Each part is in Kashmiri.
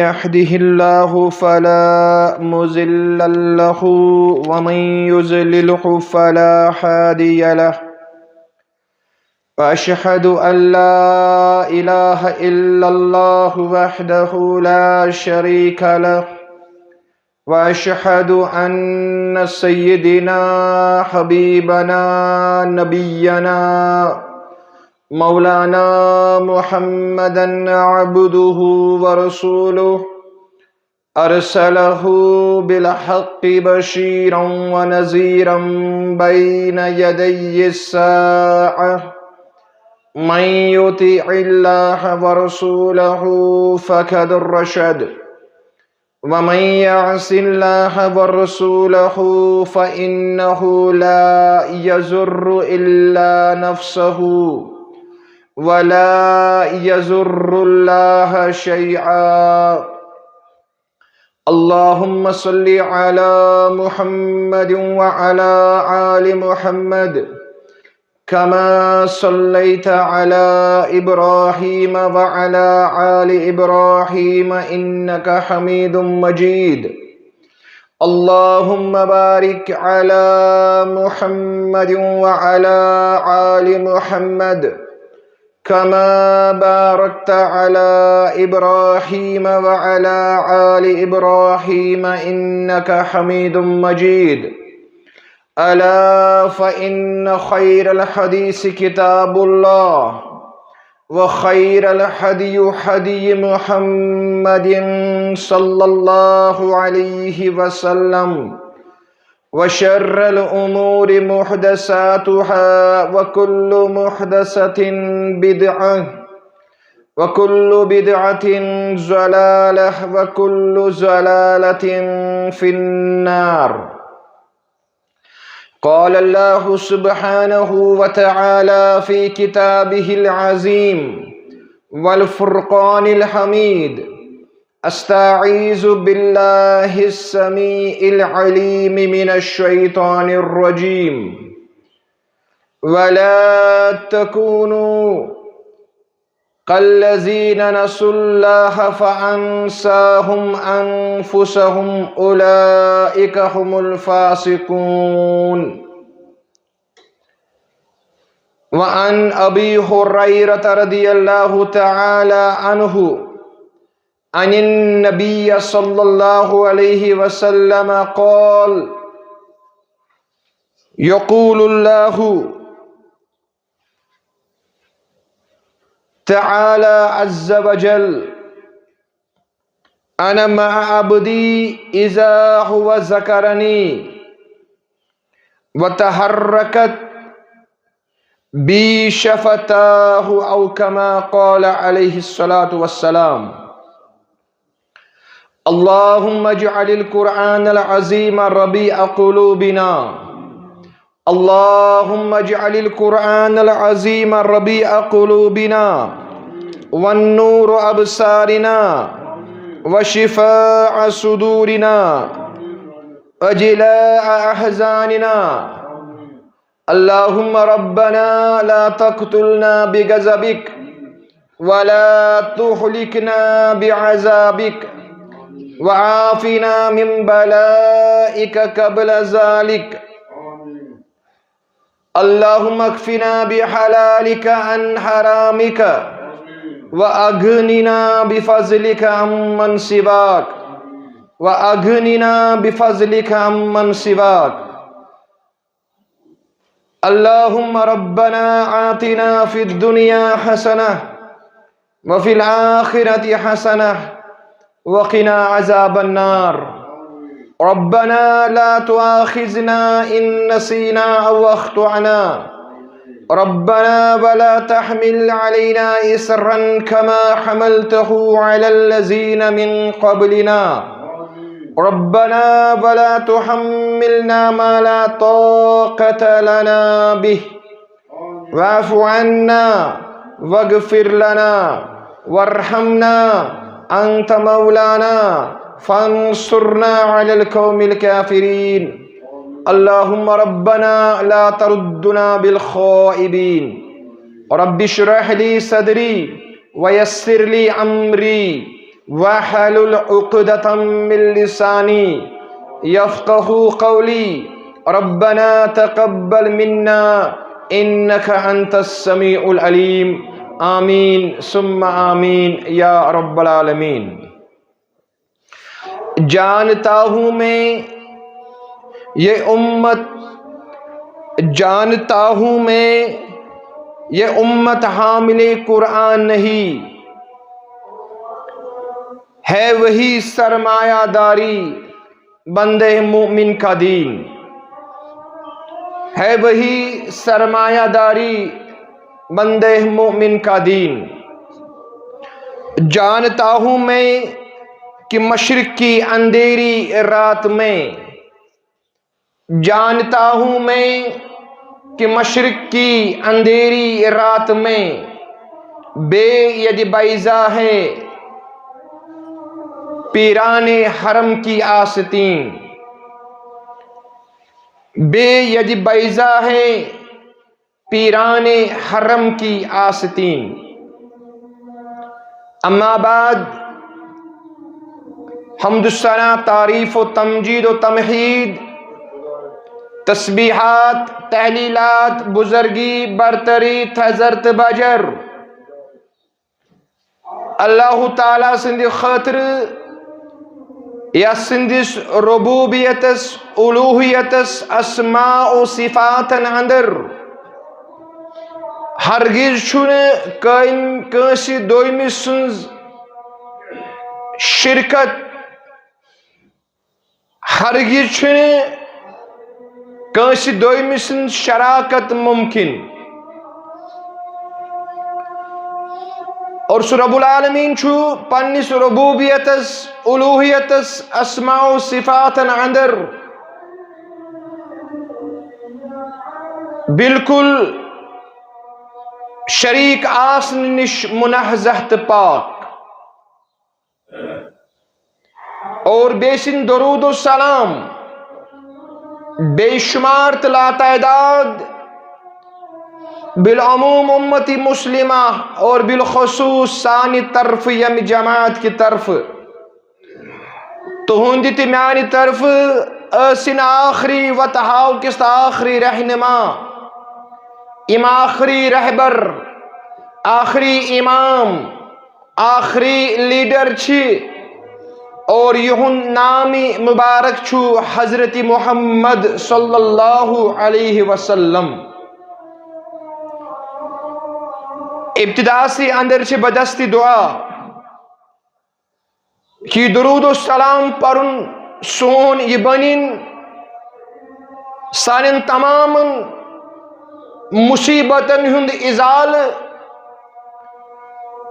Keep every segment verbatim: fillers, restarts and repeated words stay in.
يهده الله فلا مضل له، ومن يضلله فلا هادي له. وأشهد أن لا إله إلا الله وحده لا شريك له، وأشهد أن سيدنا حبيبنا نبينا مولانا محمدا عبده ورسوله، أرسله بالحق بشيرا ونذيرا بين يدي الساعة. من يطع الله ورسوله فقد رشد، ومن يعص الله ورسوله فإنه لا يضر إلا نفسه ولا يضر الله شيئا. اللهم صل على محمد وعلى آل محمد كما صليت على إبراهيم وعلى آل إبراهيم إنك حميد مجيد. اللهم بارك على محمد وعلى آل محمد كما باركت على إبراهيم وعلى آل إبراهيم إنك حميد مجيد. ألا فإن خير الحديث كتاب الله، وخير الهدي هدي محمد صلى الله عليه وسلم، وشر الأمور محدثاتها، وكل محدثة بدعة، وكل بدعة ضلالة، وكل ضلالة في النار. قال الله سبحانه وتعالى في كتابه العظيم والفرقان الحميد: أستعيذ بالله السميع العليم من الشيطان الرجيم. ولا تكونوا كالذين نسوا الله فأنساهم أنفسهم أولئك هم الفاسقون. وعن أبي هريرة رضي الله تعالى عنه عن النبي صلى الله عليه وسلم قال: يقول الله تعالى عز وجل: أنا مع عبدي إذا هو ذكرني وتحركت بي شفتاه، أو كما قال عليه الصلاة والسلام. اللهم اجعل القرآن العظيم ربيع قلوبنا. اللهم اجعل القرآن العظيم ربيع قلوبنا، والنور أبصارنا، وشفاء صدورنا، وجلاء أحزاننا. اللهم ربنا لا تقتلنا بغضبك ولا تهلكنا بعذابك، وعافنا من بلائك قبل ذلك. اللهم اكفنا بحلالك عن حرامك، وأغننا بفضلك عمن سواك، وأغننا بفضلك عمن سواك. اللهم ربنا آتنا في الدنيا حسنة وفي الآخرة حسنة وقنا عذاب النار. ربنا لا تؤاخذنا إن نسينا أو أخطأنا. ربنا ولا تحمل علينا إصرا كما حملته على الذين من قبلنا. ربنا ولا تحملنا ما لا طاقة لنا به. واعف عنا واغفر لنا وارحمنا، أنت مولانا فانصرنا على القوم الكافرين. اللهم ربنا لا تردنا بالخائبين. رب اشرح لي صدري ويسر لي أمري واحلل عقدة من لساني يفقهوا قولي. ربنا تقبل منا إنك أنت السميع العليم. آمين ثم آمين يا رب العالمين. جانتا ہوں میں یہ امت، جانتا ہوں میں یہ امت حامل قرآن نہیں، ہے وہی سرمایہ داری بندے مومن کا دین، ہے وہی سرمایہ داری بندے مومن کا دین۔ جانتا ہوں میں کہ مشرق کی اندھیری رات میں، جانتا ہوں میں کہ مشرق کی اندھیری رات میں بے ید بیضا ہے پیران حرم کی آستین، بے ید بیضا ہے پیران حرم کی آستین۔ اما بعد، حمد و ثنا، تعریف و تمجید و تمہید، تسبیحات، تحلیلات، بزرگی، برتری، تھزرت بجر، اللہ تعالیٰ سٕنٛدِ خٲطرٕ، یَس سٕنٛدِس ربوبیتس، الوہیتس، اسماء و صفاتن اندر ہرگز چھُنہٕ کٲنٛسہِ دوٚیمہِ سٕنٛز شرکت، ہرگز چھُنہٕ کٲنٛسہِ دوٚیمہِ سٕنٛز شراکت ممکن۔ اور سُہ رب العالمین چھُ پننِس ربوبیتس، الوہیتس، اسماء و صفاتن اندر بالکل شریک آسنہٕ نِش منزہ تہٕ پاک۔ اور بیٚیہِ سٕنٛدۍ درود و سلام بے شمار تہٕ لاتعداد بالعموم امت مسلمہ اور بالخصوص سانہِ طرفہٕ، ییٚمہِ جماعت کہِ طرفہٕ، تُہُنٛدِ تہٕ میانہِ طرفہٕ ٲسِن آخری وتہٕ ہاوکِس تہٕ آخری رہنما، یِم آخری رہبر، آخری امام، آخری لیڈر چھِ، اور یِہُنٛد نام مبارک چھُ حضرت محمد صلی اللہ علیہ وسلم۔ ابتدا سے اندر چھِ بدست دعا کہ درود و سلام پرُن سون یہِ بنِن سانٮ۪ن تمامن مصیبتن ہُنٛد ازالہٕ،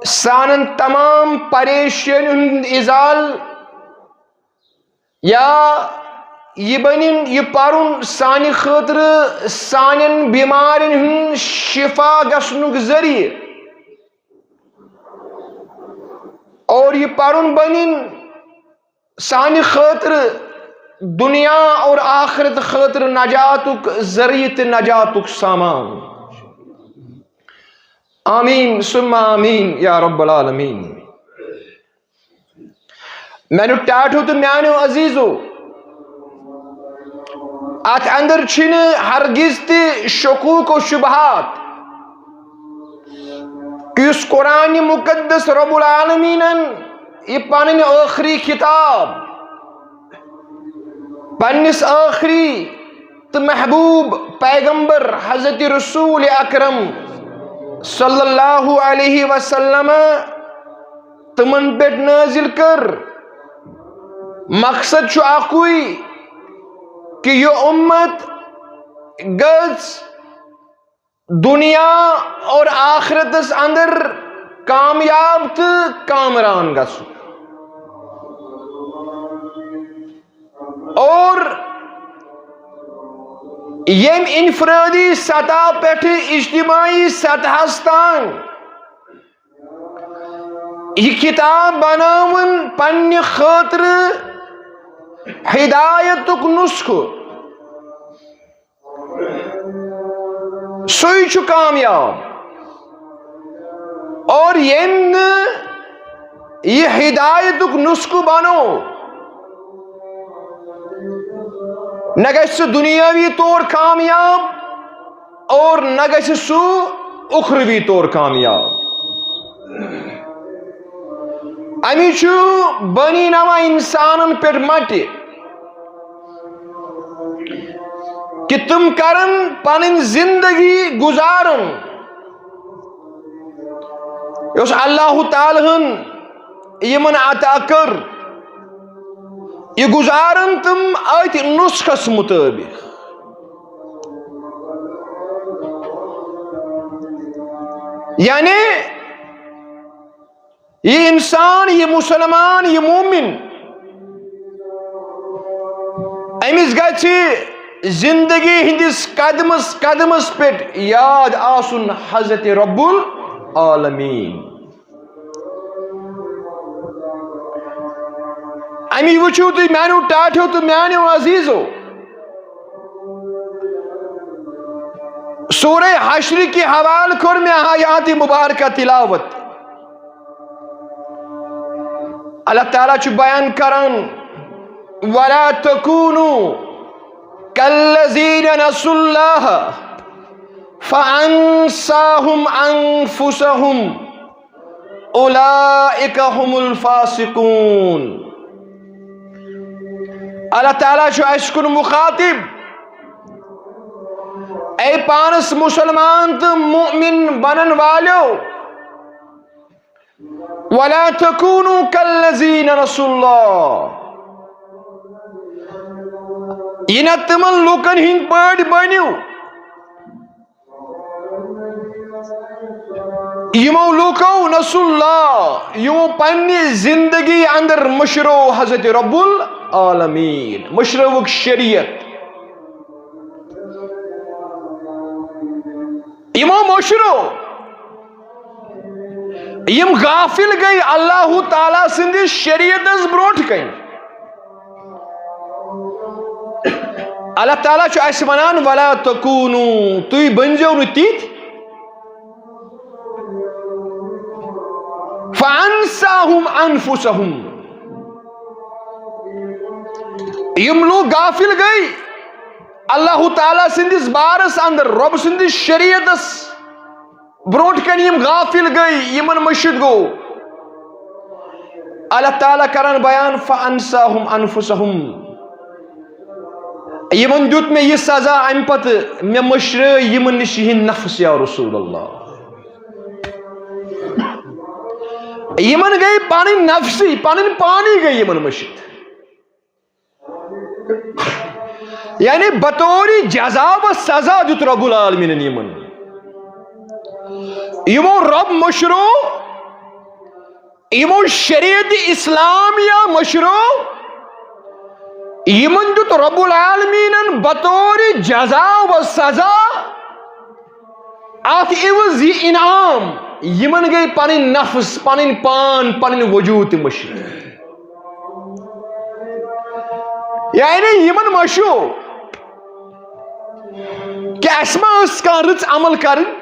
سانٮ۪ن تمام پریشٲنین ہُنٛد ازالہٕ، یا یہِ بنِن یہِ پرُن سانہِ خٲطرٕ سانٮ۪ن بیمارین ہُنٛد شفا گژھنُک ذٔریعہٕ۔ اور یہِ پرُن بنِن سانہِ خٲطرٕ دنیا اور آخرت خٲطرٕ نجاتُک ذریعہ تہٕ نجاتُک سامان۔ آمین ثم آمین یا رب العالمین۔ میانیو ٹاٹھو تہٕ میانیو عزیزو، اتھ اندر چھِنہٕ ہرگز تہِ شکوک و شبہات کہ یُس قرآن مقدس رب العالمینن یہِ پنٕنۍ ٲخری کتاب پننِس ٲخری تہٕ محبوب پیغمبر حضرت رسول اکرم صلی اللہ علیہ وسلم تِمن پٮ۪ٹھ نٲزِل کٔر۔ مقصد چھُ اکُے کہ یہِ اُمت گٔژھ دنیا اور آخرتس اندر کامیاب تہٕ کامران گژھُن۔ اور ییٚمہِ انفرادی سطح پٮ۪ٹھ اجتماعی سطحس تام یہِ کتاب بناوُن پننہِ خٲطرٕ ہدایتُک نسخہٕ، سُے چھُ کامیاب۔ اور ییٚمۍ نہٕ یہِ ہدایتُک نسخہٕ بنو، نہ گژھِ سُہ دنیاوی طور کامیاب اور نہ گژھِ سُہ اخروی طور کامیاب۔ امی چھُ بنی نوع انسانن پٮ۪ٹھ مٹہِ کہ تِم کرن پنٕنۍ زندگی گزارن، یۄس اللہ تعالیٰ ہن یِمن عطا کٔر، یہِ گزارن تِم أتھۍ نسخس مطٲبق۔ یعنی یہِ انسان، یہِ مسلمان، یہِ مومن، أمِس گژھِ زندگی ہٕنٛدِس قدمس قدمس پٮ۪ٹھ یاد آسُن حضرت رب العالمین۔ امی وٕچھِو تُہۍ میانیو ٹاٹھیو تہٕ میانیو عزیزو، سورہ حشر کہِ حوالہٕ کٔر مےٚ آیات مبارکہ تلاوت۔ اللہ تعالیٰ چھُ بیان کران، "ولا تكونوا كالذين نسوا الله فأنساهم أنفسهم أولئك هم الفاسقون۔" اللہ تعالیٰ چھُ اَسہِ کُن مُخاطب، اے پانس مسلمان تہٕ مؤمن بنن والیو، "ولا تكونوا كالذين نسوا الله۔" یہِ نہ تِمن لوٗکن ہٕنٛدۍ پٲٹھۍ بٔنِو، یِمو لوٗکو نسوا اللہ، یِمو پننہِ زندگی اندر مٔشرو حضرت رب العالمین، مٔشرٲوٕکھ شریعت۔ یِمو مٔشرو، یِم غافل گٔے اللہ تعالیٰ سٕنٛدِس شریعتس برونٛٹھ کنہِ۔ اللہ تعالیٰ چھُ اَسہِ وَنان، "ولا تکونو"، تُہۍ بٔنزیو نہٕ تِتھۍ۔ فانساہم انفسہم۔ یِم لوٗکھ غافل گٔے اللہ تعالیٰ سٕنٛدِس بارس اندر، رۄب سٕنٛدِس شریعتس برونٛٹھ کنہِ یِم غافل گٔے، یِمن مٔشِتھ گوٚو۔ اللہ تعالیٰ کران بیان، فانساہم انفسہم۔ یِمن دیُت مےٚ یہِ سزا، امہِ پتہٕ مےٚ مٔشرٲے یِمن نِش یِہِنٛدۍ نفس، یا رسول اللہ۔ یِمن گٔے پنٕنۍ نفسٕے، پنٕنۍ پانی گٔے یِمن مٔشِتھ۔ یعنی بطور جزا و سزا دیُت رب العالمینن یِمن۔ یِمو رب مٔشرو، یِمو شریعت اسلامیہ مٔشرو، یِمن دیُت رب العالمینن بطور جزا و سزا اتھ عوض یہِ انعام۔ یِمن گٔے پنٕنۍ نفس، پنٕنۍ پان، پنٕنۍ وجود تہِ مٔشِتھ۔ یعنی یِمن مٔشِو کہ اَسہِ ما ٲس کانٛہہ رٕژ عمل کرٕنۍ،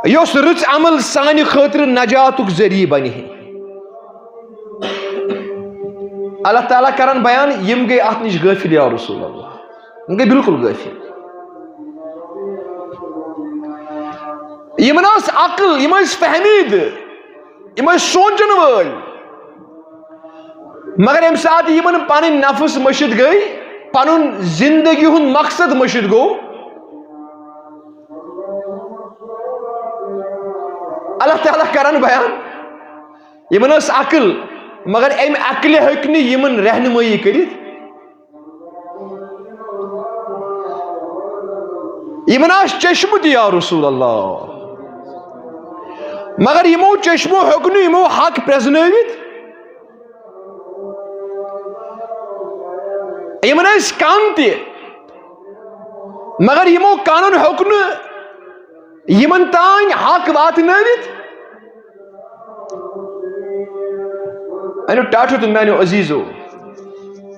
یۄس رٕژ عمل سانہِ خٲطرٕ نجاتُک ذٔریعہٕ بنہِ ہے۔ اللہ تعالیٰ کرن بیان، یِم گٔے اتھ نِش غٲفِل، یا رسول اللہ۔ یِم گٔے بالکل غٲفِل۔ یِمن ٲس عقل، یِم ٲسۍ فہمیٖدٕ، یِم ٲسۍ سونٛچن وٲلۍ۔ مگر ییٚمہِ ساتہٕ یِمن پنٕنۍ نفس مٔشِتھ گٔے، پنُن زندگی ہُنٛد مقصد مٔشِتھ گوٚو، اللہ تعالیٰ کرن بیان، یِمن ٲس عقل، مگر امہِ عقلہِ ہیٚکۍ نہٕ یِمن رہنمٲیی کٔرِتھ۔ یِمن آسہِ چشمہٕ تہِ، یا رسول اللہ، مگر یِمو چشمو ہیوٚک نہٕ یِمو حق پرٛزنٲوِتھ۔ یِمن ٲسۍ کن تہِ، مگر یِمو کنن ہیوٚک نہٕ یِمن تام حق واتنٲوِتھ۔ انو ٹاٹھو تہٕ میانیو عزیزو،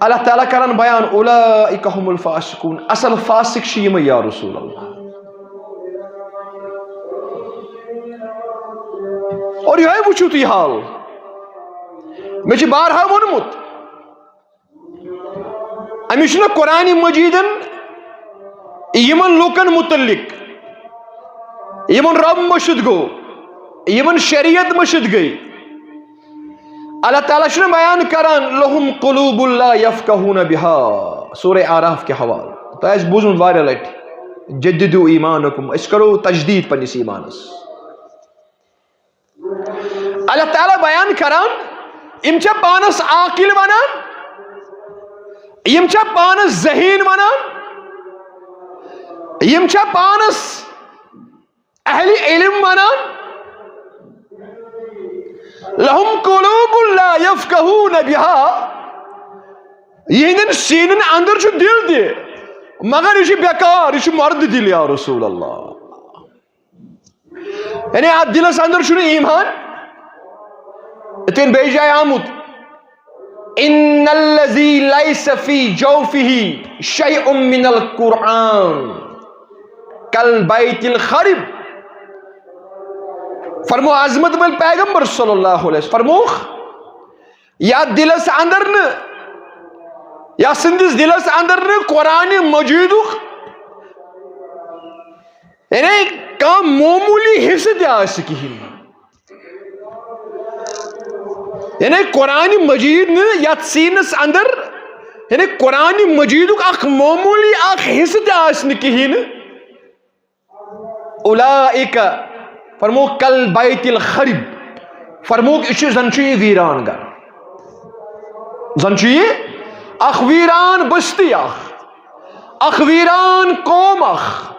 اللہ تعالیٰ کرن بیان، اولئک هم الفاسقون، اصل فاسق چھِ یِمے، یا رسول اللہ۔ اور یہے وٕچھِو تُہۍ حال۔ مےٚ چھُ بارہا ووٚنمُت، أمِس چھُنہٕ قرآن مجیدن یِمن لوٗکن متعلق، یِمن رب مٔشِتھ گوٚو، یِمن شریعت مٔشِتھ گٔے، اللہ تعالیٰ چھُنہٕ بیان کران، "لہم قلوب لا یفقہون بہا"، سورہ آراف کہِ حوالہٕ۔ تۄہہِ آسہِ بوٗزمُت واریاہ لٹہِ، "جددوا ایمانکم"، أسۍ کرو تجدید پننِس ایمانس۔ اللہ تعالیٰ بیان کران، یِم چھا پانس عاقل ونان، یِم چھا پانس ذہین ونان، یِم چھا پانس اہل علم ونان؟ "لہم قلوب لا یفقہون بہا"، یِہنٛدٮ۪ن سیٖنن اندر چھُ دِل تہِ، مگر یہِ چھُ بیکار، یہِ چھُ مردٕ دِل، یا رسول اللہ۔ یعنی اتھ دِلس اندر چھُنہٕ ایمان۔ یِتھ کٔنۍ بیٚیہِ جایہِ آمُت، "ان الذی لیس فی جوفہ شیء من القرآن کالبیت الخرب"۔ فرمو عظمت وٲلۍ پیغمبر صلی اللہ علیہ وسلم، فرمووُکھ، یتھ دِلس اندر نہٕ، یتھ سٕنٛدِس دِلس اندر نہٕ قرآن مجیدُک یعنی کانٛہہ معموٗلی حصہٕ تہِ آسہِ کِہیٖنۍ۔ یعنی قرآن مجید نہٕ یتھ سیٖنس اندر، یعنی قرآن مجیدُک اکھ معموٗلی اکھ حصہٕ تہِ آسہِ نہٕ کِہیٖنۍ۔ اولئک، فرمووُکھ، کالبیت الخرب، فرمووُکھ، یہِ چھُ، زن چھُ یہِ ویران گرٕ، زن چھُ یہِ اکھ ویران بستی اکھ، اکھ ویران قوم اکھ،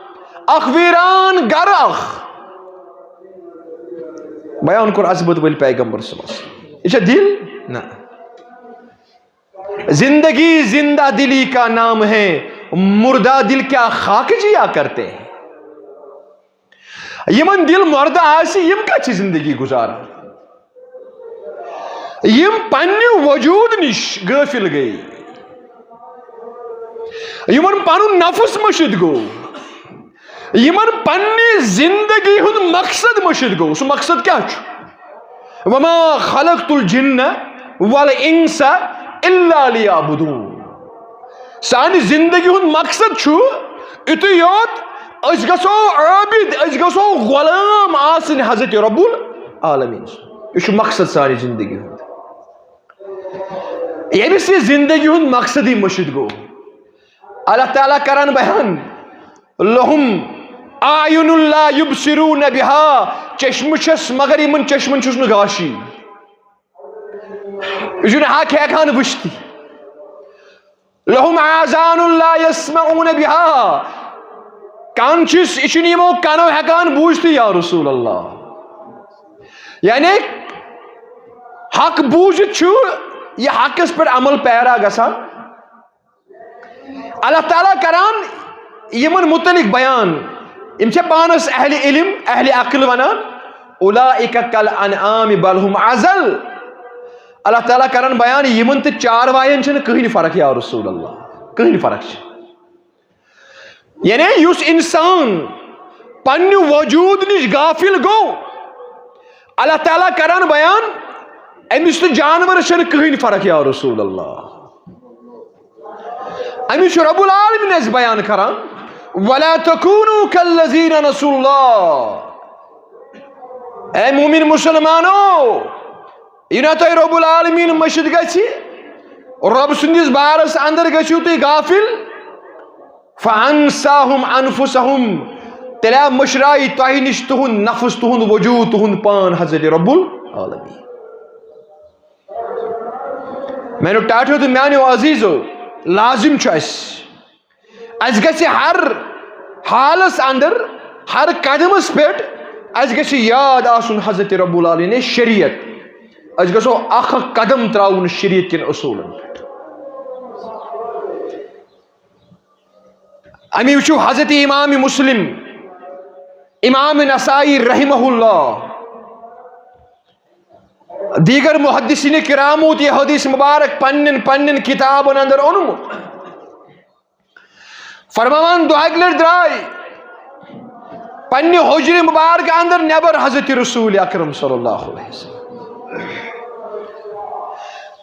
اکھ ویران گرٕ اکھ۔ بیان کوٚر عظمت وٲلۍ پیغمبر صلی اللہ علیہ وسلم۔ یہِ چھا دِل؟ نہ۔ زندگی زندہ دلی کا نام ہے، مردہ دل کیا خاک جیا کرتے ہیں۔ یِمن دِل مردہ آسہِ، یِم کتہِ چھِ زندگی گُزاران؟ یِم پننہِ وجود نِش غٲفِل گٔے، یِمن پنُن نفس مٔشِتھ گوٚو، یِمن پننہِ زندگی ہُنٛد مقصد مٔشِتھ گوٚو۔ سُہ مقصد کیٛاہ چھُ؟ "وما خلقت الجن والانس الا لیعبدون"۔ سانہِ زندگی ہُنٛد مقصد چھُ یُتُے یوت، أسۍ گژھو عٲبِد، أسۍ گژھو غلام آسٕنۍ حضرت رب العالمین۔ یہِ چھُ مقصد سانہِ زندگی ہُنٛد۔ ییٚمِس یہِ زندگی ہُنٛد مقصدٕے مٔشِتھ گوٚو، اللہ تعالیٰ کران بیان، "لہم اعین لا یبصرون بہا"، چشمہٕ چھس مگر یِمن چشمن چھُس نہٕ گاشی، یہِ چھُنہٕ حق ہٮ۪کان وٕچھتھٕے۔ "لہم آذان لا یسمعون بہا"، کن چھِس، یہِ چھُنہٕ یِمو کنو ہٮ۪کان بوٗزتھٕے، یا رسول اللہ۔ یعنی حق بوٗزِتھ چھُ یہِ حقس پٮ۪ٹھ عمل پیرا گژھان۔ اللہ تعالیٰ کران یِمن متعلق بیان، یِم چھِ پانس اہل علم، اہل عقل ونان، "اولئک کالانعام بل هم اضل"۔ اللہ تعالیٰ کران بیان، یِمن تہٕ چاروایَن چھنہٕ کٕہٕنۍ فرق، یا رسول اللہ، کٕہٕنۍ فرق چھِ۔ یعنی یُس انسان پننہِ وجود نِش غافل گوٚو، اللہ تعالیٰ کران بیان، أمِس تہٕ جانورس چھنہٕ کٕہٕنۍ فرق، یا رسول اللہ۔ أمِس چھُ رب العالمین اَسہِ بیان کران، "ولا تکونوا کالذین نسوا اللہ"۔ اے مومن مسلمانو، یہِ نہ تۄہہِ رب العالمین مٔشِتھ گژھِ، رب سٕنٛدِس بارس اندر گٔژھِو تُہۍ غافل۔ فانساہم انفسہم، تیٚلہِ آو مٔشرایہِ تۄہہِ نِش تُہُنٛد نفس، تُہُنٛد وجود، تُہُنٛد پان حضرت رب العالمین۔ میانیو ٹاٹھیو تہٕ میانیو عزیزو، لازم چھُ اَسہِ، اَسہِ گژھِ ہر حالس اندر، ہر قدمس پٮ۪ٹھ اَسہِ گژھِ یاد آسُن حضرت رب العالمین شریعت۔ أسۍ گژھو اکھ اکھ قدم تراوُن شریعت کٮ۪ن اصوٗلن پٮ۪ٹھ۔ اَمی وٕچھِو حضرت امام مسلم، امام نسائی رحمہ اللہ، دیگر محدثین کرامو تہِ یہِ حدیث مبارک پننٮ۪ن پننٮ۪ن کتابن اندر اوٚنمُت۔ فرماوان، دۄہہِ اَکہِ لٹہِ درٛاے پننہِ حجرِ مبارکہ اندر نٮ۪بر حضرت رسول اکرم صلی اللہ علیہ وسلم۔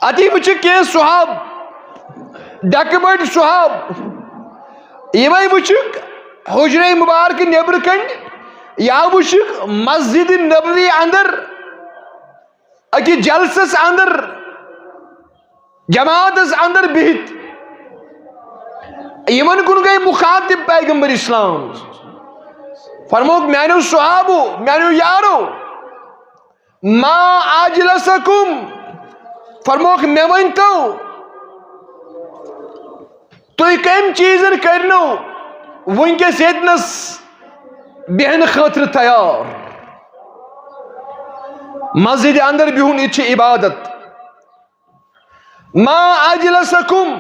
اتی وٕچھِکھ کینٛہہ صحاب، ڈٮ۪کہٕ بٔڈۍ صحاب، یِمے وٕچھِکھ حجرِ مبارکہ نٮ۪برٕ کنہِ، یا وٕچھِکھ مسجد نبوی اندر أکِس جلسس اندر، جماعتس اندر بِہِتھ۔ یِمن کُن گٔے مخاطب پیغمبر اسلام۔ فرمووُکھ، میانیو صحابو، میانیو یارو، ما اجلسکم، فرمووُکھ، مےٚ ؤنۍ تو، تُہۍ کٔمۍ چیٖزن کٔرنو وٕنکیٚس ییٚتنس بیہنہٕ خٲطرٕ تیار؟ مسجد اندر بِہُن، یہِ تہِ چھِ عبادت۔ ما اجلسکم،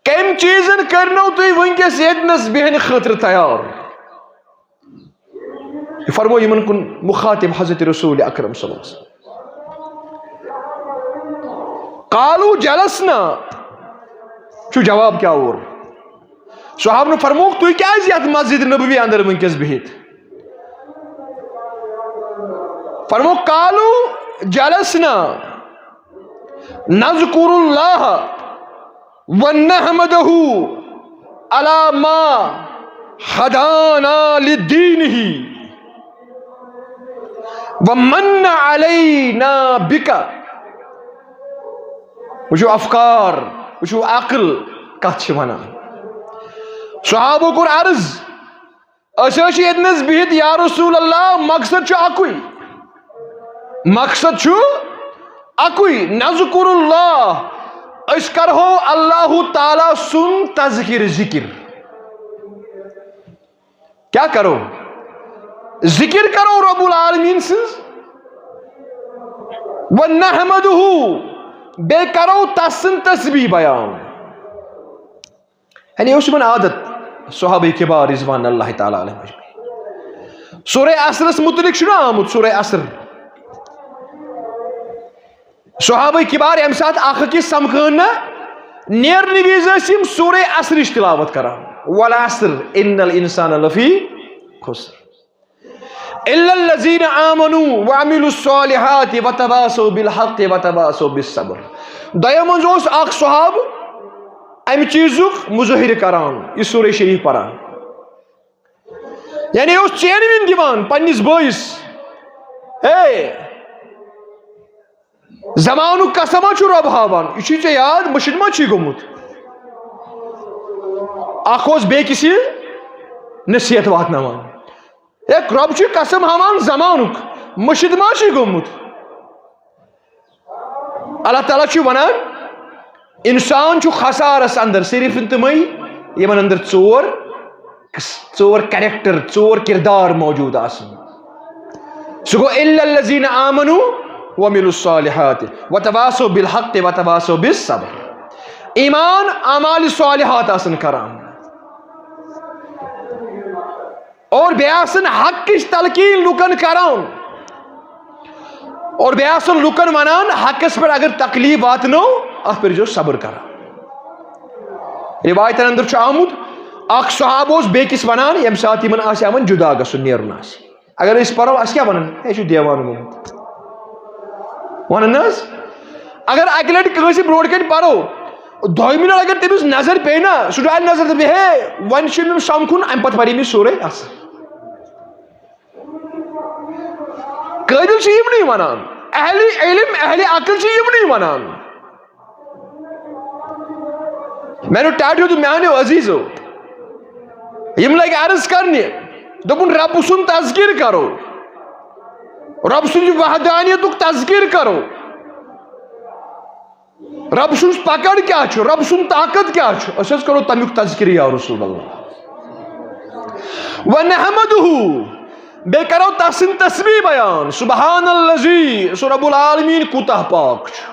کٔمۍ چیٖزن کٔرنو تُہۍ وٕنکیٚس ییٚتنس بیہنہٕ خٲطرٕ تیار؟ یہِ فرموو یِمن کُن مخاطب حضرت رسول اکرم صلی اللہ علیہ وسلم۔ قالوا جلسنا، چھُ جواب کیٛاہ اور؟ صحابن فرمووُکھ، تُہۍ کیٛازِ یتھ مسجد نبوی اندر وٕنکیٚس بِہِتھ؟ فرمووُکھ، قالوا جلسنا نذکر اللہ ونحمدہ علی ما ہدانا لدینہ ومن علینا بک۔ وٕچھِو افکار، وٕچھِو عقل کتھ چھِ ونان۔ صحابو کوٚر عرض، أسۍ حظ چھِ ییٚتنَس بِہِتھ، یا رسول اللہ، مقصد چھُ اَکُے۔ مقصد چھُ اَکُے، نذکر اللہ، أسۍ کرہو اللہ تعالیٰ سُنٛد تذکر، ذکر۔ کیٛاہ کرو؟ ذکر کرو رب العالمین سٕنٛز۔ ونحمدہ، بیٚیہِ کرو تس سٕنٛز تسبیح بیان۔ یعنی اوس یِمن عادت، صحابہ کبار رضوان اللہ تعالیٰ علیہم اجمعین۔ سورہ عصرس متعلق چھُنہ آمُت، سورہ عصر۔ صحابہ کبار ییٚمہِ ساتہٕ اکھ أکِس سمکھان نہ، نیرنہٕ وِزِ ٲسۍ یِم سورہ عصرٕچ تلاوت کران۔ والعصر ان الانسان لفی خسر۔ الا الذین آمنوا وعملوا الصالحات وتواصوا بالحق وتواصوا بالصبر۔ دۄیو منٛز اوس اکھ صحابہٕ امہِ چیٖزُک مظٲہرٕ کران، یہِ سورہ شریف پران۔ یعنی اوس چینوِن دِوان پننِس بٲیِس، ہے، زمانُک قسم ہا چھُ رۄب ہاوان، یہِ چھُے ژےٚ یاد، مٔشِد ما چھُے گوٚمُت؟ اکھ اوس بیٚکِس یہِ نصیحت واتناوان۔ ہے، رۄب چھُ قسم ہاوان زمانُک، مٔشِد ما چھُے گوٚمُت؟ اللہ تعالیٰ چھُ ونان، انسان چھُ خسارس اندر صرف تِمے، یِمن اندر ژور، ژور کریکٹر، ژور کردار موجود آسن۔ سُہ گوٚو الا الذین آمنوا وعملوا الصالحات وتواصوا بالحق وتواصوا بالصبر۔ ایمان، اعمال صالحات آسن کران۔ اور بیٚیہِ آسن حقٕچ تلقین لُکن کران۔ اور بیٚیہِ آسن لُکن ونان، حقس پٮ۪ٹھ اگر تکلیف واتنو، اتھ پٮ۪ٹھ چھُ صبر کران۔ روایتن اندر چھُ آمُت، اکھ صحابہٕ اوس بیٚکِس ونان، ییٚمہِ ساتہٕ یِمن آسہِ ہاوان جدا گژھُن، نیرُن آسہِ۔ اگر أسۍ پرو، اسہِ کیٛاہ ونان؟ ہے، یہِ چھُ دیوانہٕ گوٚمُت۔ ونان نہ حظ؟ اگر اکہِ لٹہِ کٲنٛسہِ برونٛٹھ کنہِ پرو، دوٚیمہِ لٹہِ اگر تٔمِس نظر پیٚیہِ نا، سُہ ڈالہِ نظر، دپہِ، ہے، وۄنۍ چھُ أمِس سمکھُن، امہِ پتہٕ پرِ أمِس سورُے اصل۔ قٲبِل چھِ یِمنٕے ونان، اہلِ علم، اہلِ عقل چھِ یِمنٕے ونان۔ میانیو ٹاٹھیو تہٕ میانیو عزیزو، یِم لگہِ عرض کرنہِ، دوٚپُن، رب سُنٛد تذکر کرو، رب سٕنٛزِ وحدانیتُک تذکر کرو، رب سٕنٛز پکڑ کیٛاہ چھُ، رب سُنٛد طاقت کیٛاہ چھُ، أسۍ حظ کرو تمیُک تذکر یا رسول اللہ۔ ونحمدہ، بیٚیہِ کرو تسٕنٛز تسبیح بیان، سبحان الذی، سُہ رب العالمین کوٗتاہ پاک چھُ۔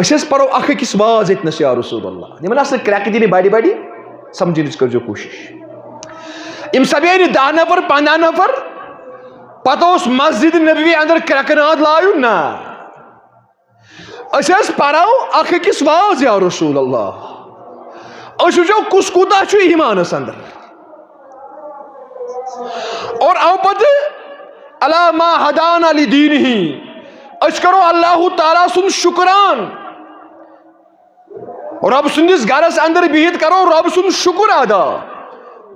أسۍ حظ پرو اکھ أکِس واز ییٚتنس یا رسول اللہ۔ یِمن آسہٕ نہٕ کرٛٮ۪کہٕ دِنہِ بڑِ بڑِ، سمجھنٕچ کٔرزیو کوٗشش۔ یِم سپیہِ نہٕ دَہ نفر، پنٛداہ نفر، پتہٕ اوس مسجد نبوی اندر کرٛٮ۪کہٕ ناد لایُن، نہ۔ أسۍ حظ پرو اکھ أکِس واز یا رسول اللہ۔ أسۍ وٕچھو کُس کوٗتاہ چھُ ایمانس اندر۔ اور او پتہٕ علی ما ہدانا لدینہ، أسۍ کرو اللہ تعالیٰ سُنٛد شُکران، رۄب سٕنٛدِس گرس اندر بِہِتھ کرو رۄب سُنٛد شُکر ادا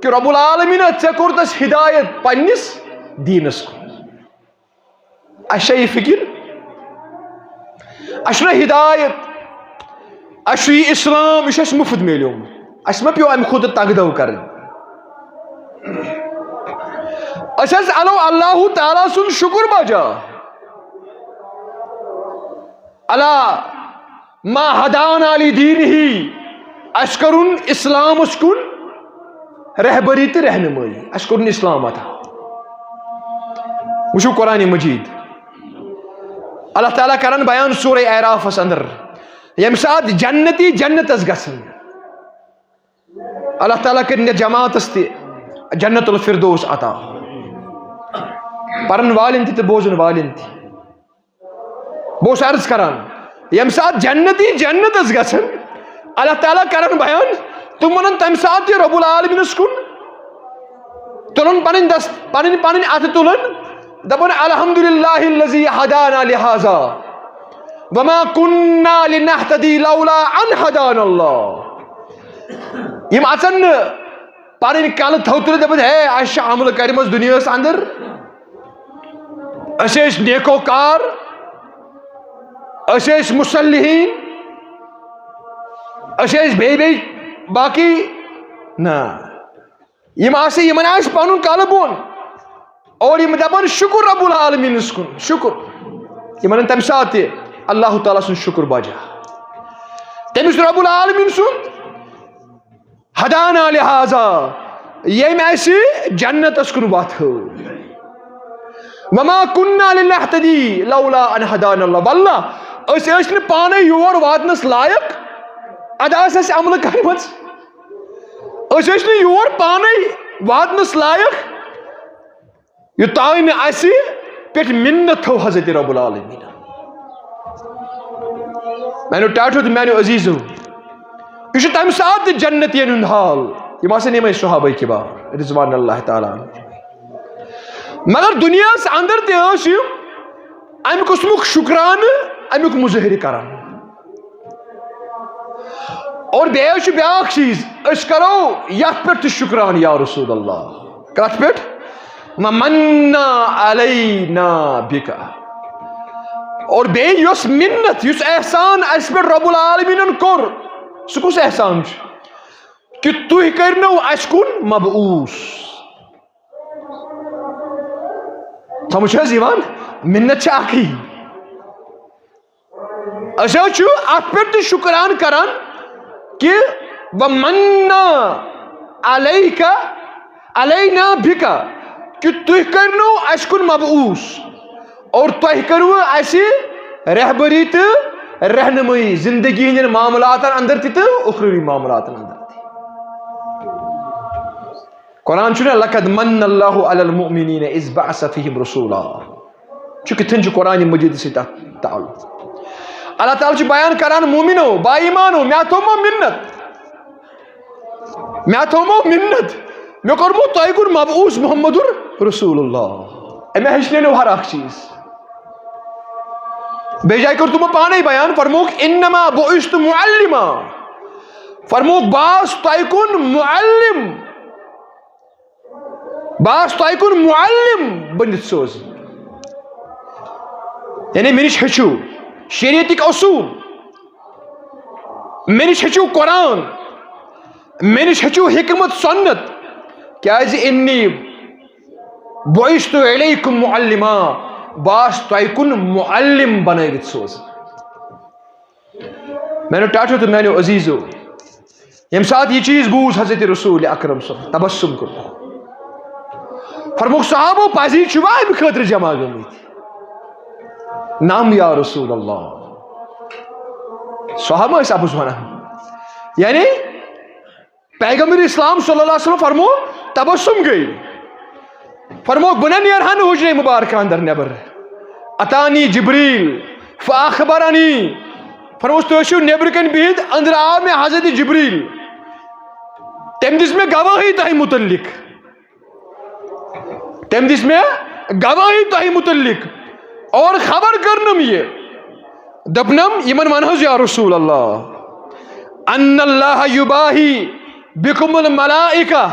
کہ رب العالمین، ژےٚ کوٚرتھ اَسہِ ہدایت پننِس دیٖنس کُن۔ اَسہِ چھا یہِ فِکر؟ اَسہِ چھُنہ ہدایت، اَسہِ چھُ یہِ اسلام، یہِ چھُ اَسہِ مُفت میلیومُت، اَسہِ ما پیوٚو اَمہِ کھۄتہٕ تگدو کرٕنۍ؟ أسۍ حظ اَنو اللہ تعالیٰ سُنٛد شُکر بجا۔ علی ما ہدانا لدینہ، اَسہِ کٔرٕن اسلامس کُن رہبری تہٕ رہنمٲیی، اَسہِ کٔرٕن اسلام عطا۔ وٕچھِو قرآن مجید، اللہ تعالیٰ کران بیان سورہ اعرافس اندر، ییٚمہِ ساتہٕ جنتی جنتس گژھن، اللہ تعالیٰ کٔرِن یتھ جماعتس تہِ جنت الفردوس عطا، پرن والٮ۪ن تہِ تہٕ بوزن والٮ۪ن تہِ۔ بہٕ اوسُس عرض کران، ییٚمہِ ساتہٕ جنتی جنتس گژھن، اللہ تعالیٰ کرن بیان، تِم ونن تمہِ ساتہٕ تہِ رب العالمینس کُن، تُلن پنٕنۍ دست، پنٕنۍ، پنٕنۍ اتھٕ تُلن، دپن، الحمد للہ الذی ہدانا لہذا وما کنا لنہتدی لولا ان ہدانا اللہ۔ یِم اژن نہٕ پنٕنۍ کلہٕ تھوٚد تُلِتھ، دپن، ہے، اسہِ چھِ عملہٕ کرِمژ دُنیاہس اندر، أسۍ ٲسۍ نیکوکار، أسۍ ٲسۍ مصلحین، أسۍ ٲسۍ بیٚیہِ بیٚیہِ باقٕے۔ نہ، یِم آسہِ، یِمن آسہِ پنُن کلہٕ بۄن اور یِم دپن، شُکر رب العالمینس کُن، شُکر۔ یِمن تمہِ ساتہٕ تہِ اللہ تعالیٰ سُنٛد شُکر بجا، تٔمِس رب العالمین سُنٛد ہدانا لہذا، ییٚمۍ اَسہِ جنتس کُن وتھ ہٲو۔ وما کنا لنہتدی لولا ان ہدانا اللہ۔ واللہ، أسۍ ٲسۍ نہٕ پانے یور واتنس لایق، ادا ٲس اَسہِ عملہٕ کرِمژ۔ أسۍ ٲسۍ نہٕ یور پانے واتنس لایق، یوٚتام نہٕ اَسہِ پٮ۪ٹھ مِنت تھٲو حضرت رب العالمین۔ میانیو ٹاٹھیو تہٕ میانیو عزیزو، یہِ چھُ تَمہِ ساتہٕ تہِ جنتین ہُنٛد حال۔ یِم آسن یِمے صحابہ کبار رضوان اللہ تعالیٰ عنہ۔ مگر دُنیاہس اندر تہِ ٲسۍ یِم اَمہِ قٕسمُک شُکرانہٕ، اَمیُک مُظٲہرٕ کران۔ اور بیٚیہِ حظ چھُ بیٛاکھ چیٖز، أسۍ کرو یتھ پٮ۪ٹھ تہِ شُکران یا رسول اللہ۔ کتھ پٮ۪ٹھ؟ ومنا علینا بک۔ اور بیٚیہِ یۄس مِنت، یُس احسان اسہِ پٮ۪ٹھ رب العالمینن کوٚر، سُہ کُس احسان چھُ؟ کہِ تُہۍ کٔرنو اسہِ کُن مبعوث۔ سمجھ چھِ حظ یِوان؟ مِنت چھِ اکھٕے۔ أسۍ حظ چھِ اتھ پٮ۪ٹھ تہِ شُکران کران کہِ ومنا علیک، علینا بک، کہِ تُہۍ کٔرنو اسہِ کُن مبعوث اور تۄہہِ کٔروٕ اسہِ رہبری تہٕ رہنمٲیی زندگی ہٕنٛدٮ۪ن معاملاتن اندر تہِ تہٕ اُخروی معاملاتن اندر تہِ۔ قرآن چھُ نا، لقد من اللہ علی المؤمنین اذ بعث فیہم رسولا۔ چھُ کِتھن چھُ قرآن مجید سۭتۍ تتھ تعلق؟ اللہ تعالیٰ چھُ بیان کران، مومنو، با ایمانو، مےٚ تھومو مِنت، مےٚ تھومو مِنت، مےٚ کوٚرمو تۄہہِ کُن مبعوث محمد رسول اللہ۔ أمۍ ہیٚچھنٲونو ہر اکھ چیٖز۔ بیٚیہِ جایہِ کوٚر تِمو پانے بیان، فرمووُکھ، انما بعثت معلما۔ فرمووُکھ، بہٕ آس تۄہہِ کُن معلم، بہٕ آس تۄہہِ کُن معلم بٔنِتھ سوزُن۔ یعنی مےٚ نِش ہیٚچھِو شریعتٕکۍ اصوٗل، مےٚ نِش ہیٚچھِو قرآن، مےٚ نِش ہیٚچھِو حکمت سنت، کیازِ انی بعثت الیکم معلما، بہٕ آس تۄہہِ کُن معلم بنٲوِتھ سوزُن۔ میانیو ٹاٹھیو تہٕ میانیو عزیزو، ییٚمہِ ساتہٕ یہِ چیٖز بوٗز حضرت رسول اکرم صلی اللہ علیہ وسلم، تبسم کوٚر۔ فرمووُکھ، صحابو، پزی چھِوا امہِ خٲطرٕ جمع گٔمٕتۍ؟ نعم یا رسول اللہ۔ صحابہ ٲسۍ اپُز ونان۔ یعنی پیغمبر اسلام صلی اللہ علیہ وسلم فرمو، تبسم گٔے۔ فرمووُکھ، بہٕ نہ نیرٕ ہا نہٕ حجرے مبارکہ اندر نٮ۪بر۔ اتانی جبریل فاخبرنی۔ فرمووُس، تُہۍ ٲسِو نٮ۪برٕ کنۍ بِہِتھ، أنٛدرٕ آو مےٚ حضرت جبریل۔ تٔمۍ دِژ مےٚ گوٲہی تۄہہِ مُتعلق۔ تٔمۍ دِژ مےٚ گواہی تۄہہِ مُتعلِق اور خبر کٔرنم یہِ۔ دوٚپنم، یِمن وَن حظ، یا رسول اللہ، ان اللہ یباہی بکم الملائکہ،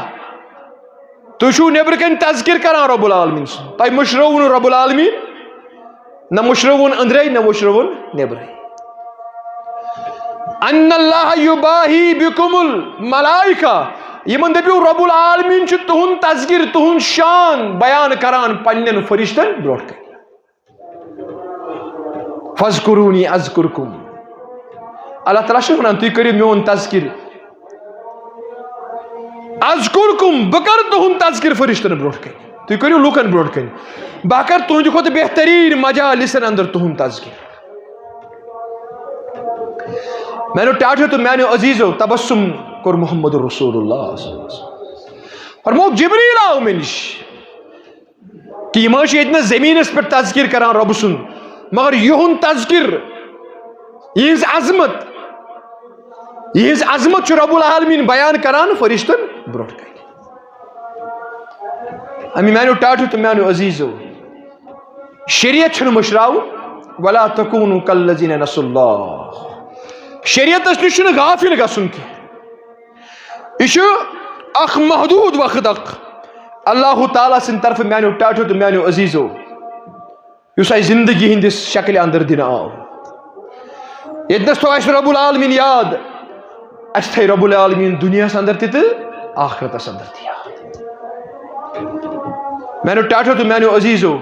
تُہۍ چھِو نیٚبرٕ کَنۍ تذکر کران رب العالمین سُنٛد، تۄہہِ مٔشرٲووُ نہٕ رب العالمین، نہ مٔشرٲوُن أنٛدرے، نہ مٔشرٲوُن نیٚبرے۔ ان اللہ یباہی بکم الملائکہ، یِمن دٔپِو رب العالمین چھُ تُہُنٛد تذکر، تُہُنٛد شان بیان کران پننٮ۪ن فرشتن برونٛٹھ کنہِ۔ فاذکرونی اذکرکم۔ اللہ تعالیٰ چھُ وَنان، تُہۍ کٔرِو میون تذکر۔ اذکرکم، بہٕ کَرٕ تُہُنٛد تذکر فرشتن برونٛٹھ کنہِ۔ تُہۍ کٔرِو لوٗکن برونٛٹھ کنہِ۔ بہٕ کَرٕ تُہنٛدِ کھۄتہٕ بہتریٖن مجالسن اندر تُہُنٛد تذکر۔ میانیو ٹاٹھیو تہٕ میانیو عزیزو، تبسم کوٚر محمد رسول اللہ صلی اللہ علیہ وسلم۔ فرمووُکھ، جبریل آو مےٚ نِش۔ کہِ یِم حظ چھِ ییٚتہِ نَس زٔمیٖنَس پٮ۪ٹھ تذکر کران رۄبہٕ سُنٛد، مگر یِہُنٛد تذکر، یِہٕنٛز عظمت، یِہٕنٛز عظمت چھُ رب العالمین بیان کران فرشتن برونٛٹھ کنہِ۔ اَمی میانیو ٹاٹھیو تہٕ میانیو عزیزو، شریعت چھُنہٕ مٔشراوُن، ولا تکونوا کالذین نسوا اللہ۔ شریعتس نِش چھُنہٕ غافل گژھُن کینٛہہ۔ یہِ چھُ اکھ محدود وقت اکھ اللہ تعالیٰ سٕنٛدِ طرفہٕ میانیو ٹاٹھیو تہٕ میانیو عزیزو، یُس اَسہِ زندگی ہٕنٛدِس شکلہِ اندر دِنہٕ آو۔ ییٚتہِ نَس تھوٚو اَسہِ رب العالمین یاد، اَسہِ تھٲے رب العالمین دُنیاہَس اندر تہِ تہٕ آخرتَس اندر تہِ یاد۔ میانیو ٹاٹھیو تہٕ میانیو عزیزو،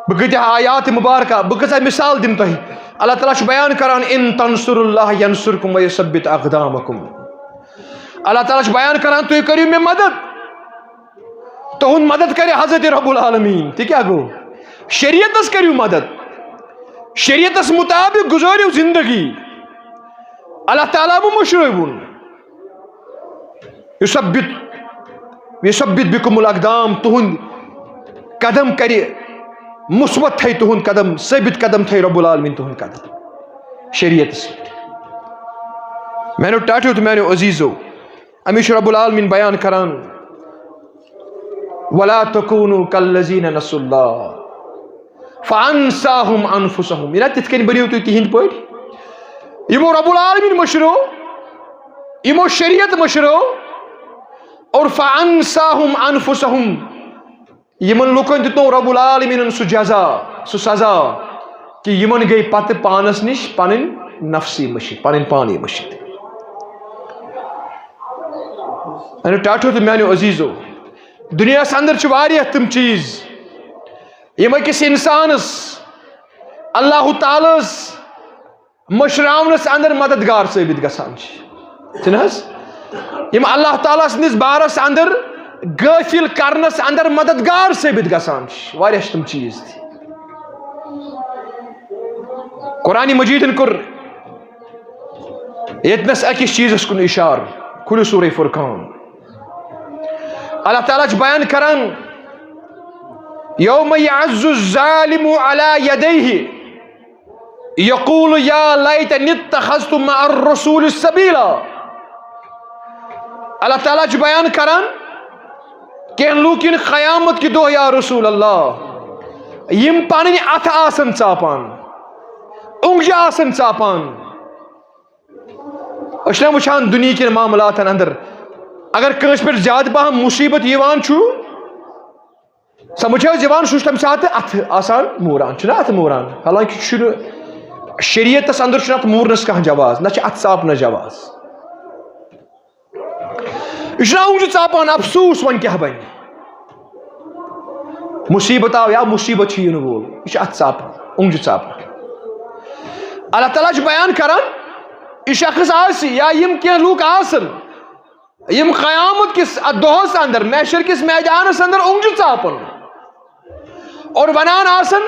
بہٕ کۭتیاہ آیات مبارکہ، بہٕ کۭژاہ مثال دِمہٕ تۄہہِ۔ اللہ تعالیٰ چھُ بیان کران، ان تنصروا اللہ ینصرکم ویثبت اقدامکم۔ اللہ تعالیٰ چھُ بیان کران، تُہۍ کٔرِو مےٚ مدد، تُہُنٛد مدد کرِ حضرت رب العالمین۔ تہِ کیٛاہ گوٚو؟ شریعتس کٔرِو مدد، شریعتس مطابق گُزٲرِو زندگی۔ اللہ تعالیٰ مہٕ مٔشرٲوُن۔ یثبت، یثبت بکم الاقدام، تُہُنٛد قدم کرِ مثبت، تھایہِ تُہُنٛد قدم، ثٲبت قدم تھایہِ رب العالمین تُہُنٛد قدم شریعتس پٮ۪ٹھ۔ میانیو ٹاٹھیو تہٕ میانیو عزیزو، اَمی چھُ رب العالمین بیان کران، ولا تکونوا کالذین نسوا اللہ فانساہم انفسہم۔ یہِ نا تِتھ کٔنۍ بٔنِو تُہۍ تِہِنٛدۍ پٲٹھۍ۔ یِمو رب العالمین مٔشرو، یِمو شریعت مٔشرو، اور فانساہم انفسہم۔ یِمن لُکن دیُتنو رب العالمینن سُہ جزا، سُہ سزا، کہِ یِمن گٔے پتہٕ پانس نِش پنٕنۍ نفسی مٔشِتھ، پنٕنۍ پانے مٔشِتھ۔ میانیو ٹاٹھیو تہٕ میانیو عزیزو، دُنیاہس اندر چھِ واریاہ تِم چیٖز، یِم أکِس انسانس اللہ تعالیٰ ہس مٔشراونس اندر مددگار ثٲبت گژھان چھِ، چھِنہٕ حظ؟ یِم اللہ تعالیٰ سٕنٛدِس بارس اندر غٲفل کرنس اندر مددگار ثٲبت گژھان چھِ۔ واریاہ چھِ تِم چیٖز تہِ۔ قرآن مجیدن کوٚر ییٚتنس أکِس چیٖزس کُن اشارٕ، کھُلِو سورہ فرقان۔ اللہ تعالیٰ چھُ بیان کران، یوم یعض الظالم علی یدیہ یقول یا لیتنی اتخذت مع الرسول سبیلا۔ اللہ تعالیٰ چھُ بیان کران، کینٛہہ لوٗکھ یِن قیامت کہِ دۄہ، یا رسول اللہ، یِم پنٕنۍ اَتھٕ آسن ژاپان، اونٛگجہِ آسن ژاپان۔ أسۍ چھِنہ وٕچھان دُنیہکٮ۪ن معاملاتن اندر، اگر کٲنٛسہِ پٮ۪ٹھ زیادٕ پہم مُصیبت یِوان چھُ، سمجھ چھا حظ یِوان، سُہ چھُ تَمہِ ساتہٕ اَتھٕ آسان موٗران، چھُنہ اَتھٕ موٗران؟ حالانکہِ چھُنہٕ، شریعتس اندر چھُنہٕ اَتھ موٗرنس کانٛہہ جواز، نہ چھِ اَتھٕ ژاپنس جواز۔ یہِ چھُنہ اونٛگجہِ ژاپان، افسوٗس، وۄنۍ کیٛاہ بنہِ؟ مُصیبت آو یا مُصیبت چھُ یِنہٕ وول، یہِ چھُ اَتھٕ ژاپان، اونٛگجہِ ژاپان۔ اللہ تعالیٰ چھُ بیان کران، یہِ شخص آسہِ یا یِم کینٛہہ لوٗکھ آسن، یِم قیامت کِس اتھ دۄہس اندر، محشر کِس میدانس اندر اونٛگجہِ ژاپن اور ونان آسن،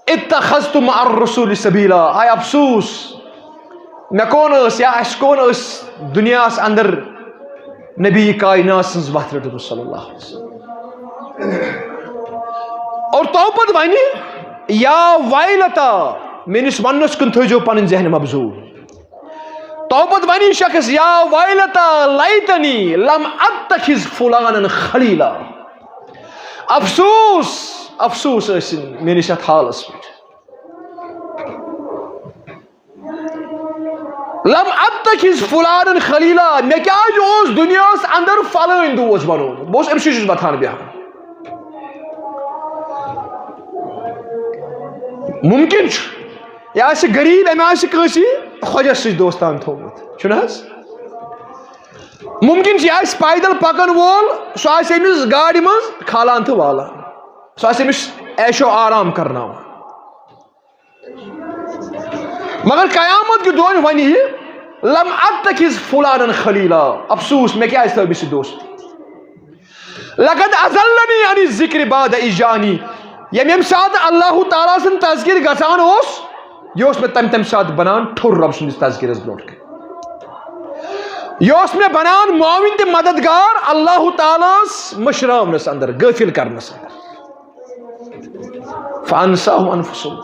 اتخذت مع الرسول سبیلا، ہاے افسوس، مےٚ کون ٲس یا اسہِ کون ٲس دُنیاہس اندر نبی کائنات سٕنٛز وتھ رٔٹمٕژ صلی اللہ علیہ وسلم۔ اور تو پتہٕ ونہِ، یا ویلتا، میٲنِس وننس کُن تھٲیزیو پنٕنۍ ذہن مبذول۔ تو پتہٕ ونی شخص، یا ویلتا لیتنی لم اتخذ فلانا خلیلا۔ افسوس، افسوس ٲسِن میٲنِس یتھ حالس پٮ۪ٹھ۔ لم اتخذ فلانا خلیلا، مےٚ کیازِ اوس دُنیاہس اندر فلٲنۍ دوس بنومُت؟ بہٕ اوسُس أمِس سۭتۍ چھُس وۄتھان بیٚہوان۔ مُمکِن چھُ، یہِ آسہِ غریٖب، أمۍ آسہِ کٲنٛسہِ خۄجس سۭتۍ دوستان تھوٚومُت، چھُنہٕ حظ؟ مُمکِن چھُ، یہِ آسہِ پیدل پکن وول، سُہ آسہِ أمِس گاڑِ منٛز کھالان تہٕ والان، سُہ آسہِ أمِس عیش و آرام کرناوان۔ مگر قیامت کہِ دۄہ ونہِ یہِ، لم اتخذ فلانا خلیلا، افسوس، مےٚ کیازِ تھٲو أمِس سۭتۍ دوستی؟ لقد اضلنی عن الذکر بعد اذ جاءنی، ییٚمہِ ییٚمہِ ساتہٕ اللہ تعالیٰ سُنٛد تذکر گژھان اوس، یہِ اوس مےٚ تمہِ تمہِ ساتہٕ بنان ٹھوٚر رب سٕنٛدِس تذکرس برونٛٹھ کنہِ۔ یہِ اوس مےٚ بنان معاون تہٕ مددگار اللہ تعالیٰ ہس مٔشراونس اندر، غٲفل کرنس اندر۔ فانساہم انفسہم۔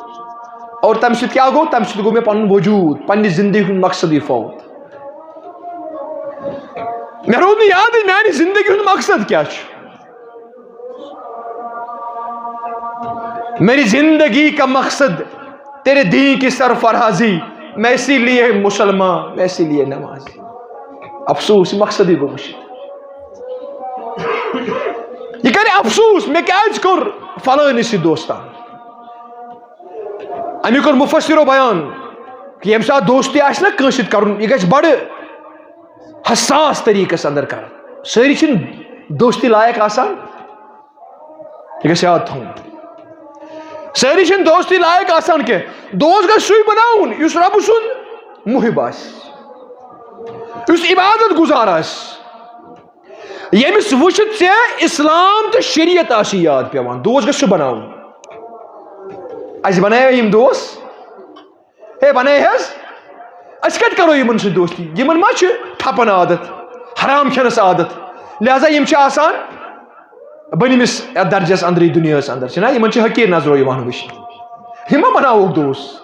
اور تمہِ سۭتۍ کیٛاہ گوٚو؟ تمہِ سۭتۍ گوٚو مےٚ پنُن وجود، پننہِ زندگی ہُنٛد مقصدٕے فوت۔ مےٚ روٗد نہٕ یادٕے میانہِ زندگی ہُنٛد مقصد کیٛاہ چھُ۔ میری زندگی کا مقصد تیرے دین کی سرفرازی، میں اسی لیے مسلمان، میں اسی لیے نمازی۔ افسوس، یہِ مقصدٕے گوٚو مٔشِتھ۔ یہِ کرِ افسوس، مےٚ کیازِ کوٚر فلٲنِس سۭتۍ دوستان۔ اَمیُک کوٚر مُفسِرو بیان کہِ ییٚمہِ ساتہٕ دوستی آسہِ نہ کٲنٛسہِ سۭتۍ کَرُن، یہِ گژھِ بَڑٕ حساس طریٖقَس اندر کَرُن۔ سٲری چھِنہٕ دوستی لایق آسان، یہِ گژھِ یاد تھاوُن۔ سٲری چھِنہٕ دوستی لایق آسان کینٛہہ۔ دوست گژھِ سُے بَناوُن یُس رۄبہٕ سُنٛد محب آسہِ، یُس عبادت گُزار آسہِ، ییٚمِس وٕچھِتھ ژےٚ اسلام تہٕ شریعت آسی یاد پٮ۪وان، دوست گژھِ سُہ بناوُن۔ اَسہِ بنایو یِم دوس، ہے بنٲے حظ، أسۍ کتہِ کرو یِمن سۭتۍ دوستی؟ یِمن ما چھِ ٹھپن عادت، حرام کھٮ۪نس عادت؟ لہذا یِم چھِ آسان بٔنمِس یتھ درجس اندرٕے دُنیاہس اندر، چھِنہ؟ یِمن چھِ حقیٖر نظرو یِوان وٕچھنہٕ۔ یِم ما بناووکھ دوس؟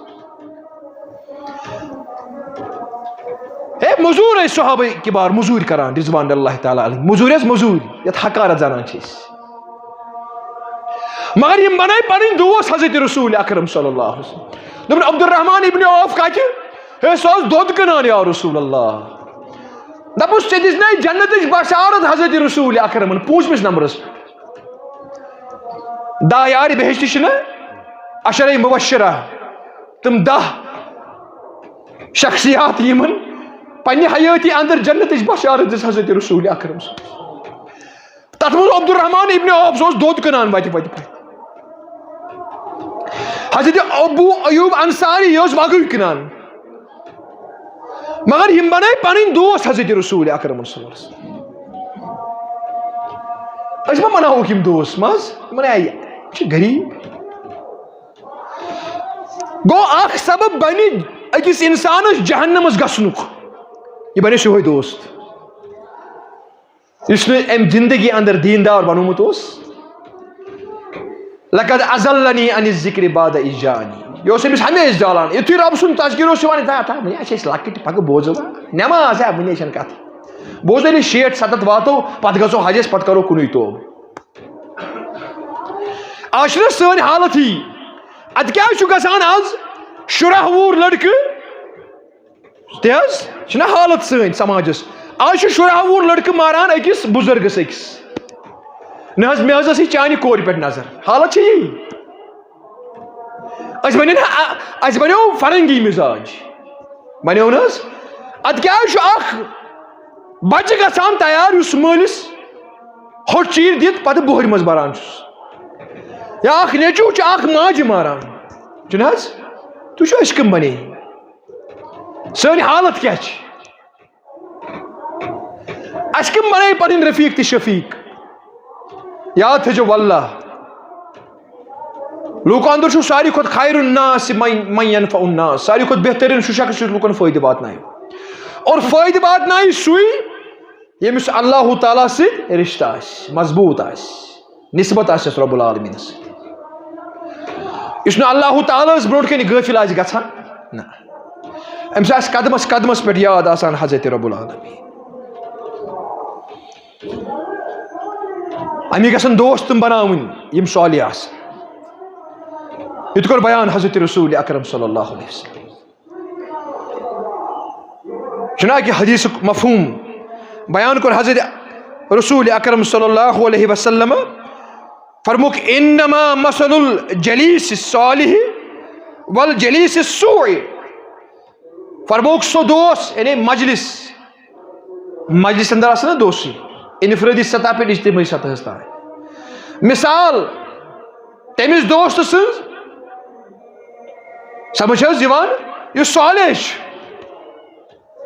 ہے، مٔزوٗر ٲسۍ صحابہ کبار مٔزوٗرۍ کران، رضوان اللہ تعالیٰ علیہ، مٔزوٗرۍ ٲسۍ مٔزوٗرۍ، یتھ حقارت زنان چھِ أسۍ۔ مگر یِم بنٲے پنٕنۍ دوس حضرت رسول اکرم صلی اللہ علیہ وسلم۔ دوٚپُن، عبدالرحمان ابن عوف کتہِ؟ ہے، سُہ اوس دۄد کٕنان، یا رسول اللہ۔ دپُس، ژےٚ دِژ نے جنتٕچ بشارت حضرت رسول اکرمن پوٗنٛژمِس نمبرس پٮ۪ٹھ۔ دَہ یارِ بہشتہِ چھِنہ، عشرہ مبشرہ، تِم دَہ شخصیات یِمن پننہِ حیٲتی اندر جنتٕچ بشارت دِژ حضرت رسول اکرم صلی اللہ علیہ وسلم۔ تتھ منٛز عبدالرحمان ابن عوف، سُہ اوس دۄد کٕنان وتہِ وتہِ پٮ۪ٹھ۔ حضرت ابو ایوب انصاری، یہِ اوس وگُوۍ کٕنان۔ مگر یِم بنٲے پنٕنۍ دوس حضرت رسول اکرم صلی اللہ علیہ وسلم۔ أسۍ ما بناووکھ یِم دوس؟ مہ حظ، یِمن آیہِ، یہِ چھِ غریٖب۔ گوٚو، اکھ سبب بنہِ أکِس انسانس جہنمس گژھنُک، یہِ بنہِ یِہوٚے دوست۔ یُس نہٕ أمۍ زندگی اندر دیندار بنومُت اوس۔ لقد اضلنی عن الذکر بعد اذ جاءنی۔ یہِ اوس أمِس ہمیشہِ زالان۔ یُتھُے رب سُنٛد تذکر اوس یِوان، یہِ تھا، تھا، وُنہِ چھِ أسۍ لۄکٕٹۍ، پگہٕ بوزو۔ نٮ۪ماز ہے، وُنہِ چھَنہٕ کتھ۔ بوزو، ییٚلہِ شیٹھ ستتھ واتو، پتہٕ گژھو حجس، پتہٕ کرو کُنُے توبہٕ۔ آز چھِنہٕ سٲنۍ حالت یی۔ ادٕ کیٛاہ چھُ گژھان آز؟ شُراہ وُہُر لڑکہٕ، تہِ حظ چھِنہ حالت سٲنۍ سماجس۔ آز چھُ شُراہ وُہُر لڑکہٕ ماران أکِس بُزرگس أکِس۔ نہ حظ، مےٚ حظ ٲسٕے چانہِ کورِ پٮ۪ٹھ نظر۔ حالت چھِ یی۔ اَسہِ بنیو نہ، اَ-، اَسہِ بنیو فرنگی مزاج۔ بنیو نہ حظ؟ ادٕ کیٛاہ چھُ اکھ بچہٕ گژھان تیار یُس مٲلِس ہوٚٹ چیٖر دِتھ پتہٕ بۄہرِ منٛز بران چھُس؟ یا اکھ نیٚچوٗ چھُ اکھ ماجہِ ماران۔ چھُنہٕ حظ؟ تُہۍ چھِو أسۍ کٕم بنے؟ سٲنۍ حالت کیٛاہ چھِ؟ اَسہِ کٕم بنٲے پنٕنۍ رفیق تہٕ شفیق؟ یاد تھٲیزیو، واللہ، لوٗکو اندر چھُ ساروی کھۄتہٕ خیر الناس من، من ینفع الناس، ساروی کھۄتہٕ بہتریٖن سُہ شخص یُس لوٗکن فٲیدٕ واتنایہِ۔ اور فٲیدٕ واتنایہِ سُے، ییٚمِس اللہ تعالیٰ سۭتۍ رشتہٕ آسہِ، مضبوٗط آسہِ، نسبت آسٮ۪س رب العالمینس سۭتۍ۔ یُس نہٕ اللہ تعالیٰ ہس برونٛٹھ کنہِ غٲفل آسہِ گژھان، نہ۔ أمِس آسہِ قدمس قدمس پٮ۪ٹھ یاد آسان حضرت رب العالمین۔ اَمی گژھن دوست تِم بناوٕنۍ یِم صالح آسن۔ یہِ تہِ کوٚر بیان حضرت رسول اکرم صلی اللہ علیہ وسلم۔ چھُنہ اَکہِ حدیثُک مفہوم بیان کوٚر حضرت رسول اکرم صلی اللہ علیہ وسلم؟ فرموک، انما مثل الجلیس الصالح والجلیس السوء۔ فرموک، سُہ دوست، یعنی مجلس، مجلس اندر آسہِ نا دوستی، انفرادی سطح پٮ۪ٹھ اجتماعی سطحس تام۔ مثال تٔمِس دوست سٕنٛز، سمجھ چھِ حظ یِوان، یُس صالح چھُ،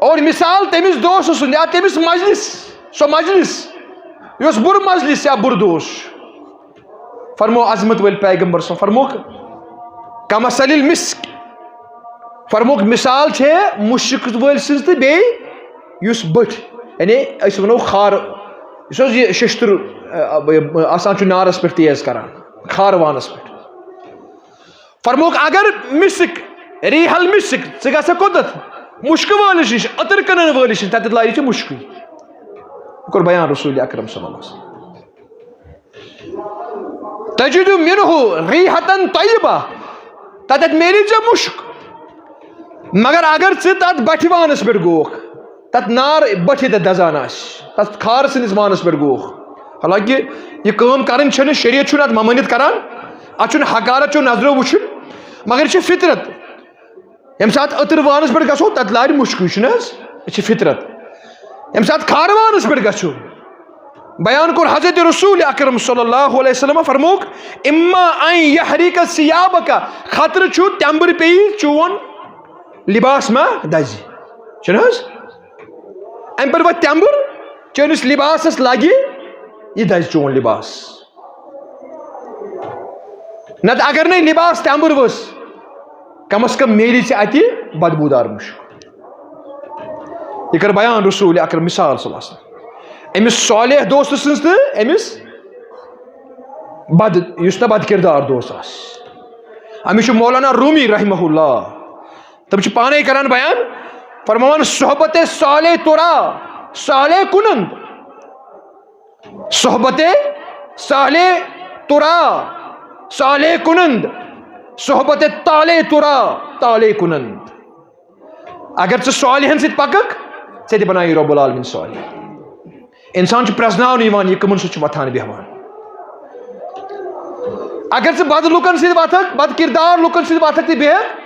اور مثال تٔمِس دوست سُنٛد یا تٔمِس مجلس، سۄ مجلس یۄس بُرٕ مجلس یا بُرٕ دوست چھُ۔ فرمو عظمت وٲلۍ پیغمبر صٲب، فرموک، کمثل المسک۔ فرموک، مثال چھے مُشک وٲلۍ سٕنٛز تہٕ بیٚیہِ یُس بٔٹھۍ، یعنی أسۍ وَنو خار، یُس حظ یہِ ششتٕر، آ، آ، آسان چھُ نارس پٮ۪ٹھ تیز کران، خار وانس پٮ۪ٹھ۔ فرموک، اگر مسک، ریح المسک، ژٕ گژھکھ کوٚتتھ؟ مُشکہٕ وٲلِس نِش، عطر کٕنن وٲلِس نِش، تتٮ۪تھ لاری ژےٚ مُشکٕے۔ یہِ کوٚر بیان رسول اکرم صلی اللہ علیہ وسلم۔ تجد منہ ریحة طیبہ، تتٮ۪تھ میلی ژےٚ مُشک۔ مگر اگر ژٕ تتھ بٹھِ وانس پٮ۪ٹھ گوکھ، تتھ نار بٹھِ تتھ دزان آسہِ، تتھ خار سٕنٛدِس وانس پٮ۪ٹھ گوکھ، حالانکہ یہِ کٲم کرٕنۍ چھنہٕ، شریعت چھُنہٕ اتھ ممٲنِت کران، اتھ چھُنہٕ حقارت چو نظرو وٕچھُن، مگر یہِ چھِ فطرت۔ ییٚمہِ ساتہٕ عطر وانس پٮ۪ٹھ گژھو، تتہِ لارِ مُشکٕے، چھُنہٕ حظ؟ یہِ چھِ فطرت۔ ییٚمہِ ساتہٕ خار وانس پٮ۪ٹھ گژھو، بیان کوٚر حضرت رسول اکرم صلی اللہ علیہ وسلم، فرموک، اما ان یحرق ثیابک، خطرٕ چھُ تٮ۪مبٕر پیٚیہِ چون لباس ما دزِ، چھُنہٕ حظ؟ امہِ پٮ۪ٹھ وۄتھِ تٮ۪مبٕر، چٲنِس لباسس لگہِ، یہِ دزِ چون لباس۔ نتہٕ اگر نَے لباس تٮ۪مبٕر ؤژھ، کم از کم میلہِ ژےٚ اتہِ بدبودار مُشک۔ یہِ کٔر بیان رسول اکرم مثال صلی اللہ علیہ وسلم، أمِس صالح دوست سٕنٛز تہٕ أمِس بد، یُس نہٕ بد کردار دوست آسہِ۔ أمِس چھُ مولانا رومی رحمہ اللہ، تِم چھِ پانے کران بیان، فرماوان، صحبت صالح ترا صالح کنند، صحبت صالح ترا صالح کنند، صحبت طالح ترا طالح کنند۔ اگر ژٕ صالحن سۭتۍ پککھ، ژےٚ تہِ بناوِ رب العالمین صالح۔ انسان چھُ پرزناونہٕ یِوان، یہِ کٕمن سۭتۍ چھُ وۄتھان بیٚہوان۔ اگر ژٕ بد لُکن سۭتۍ وۄتھکھ، بد کردار لُکن سۭتۍ وۄتھکھ تہٕ بیٚہکھ،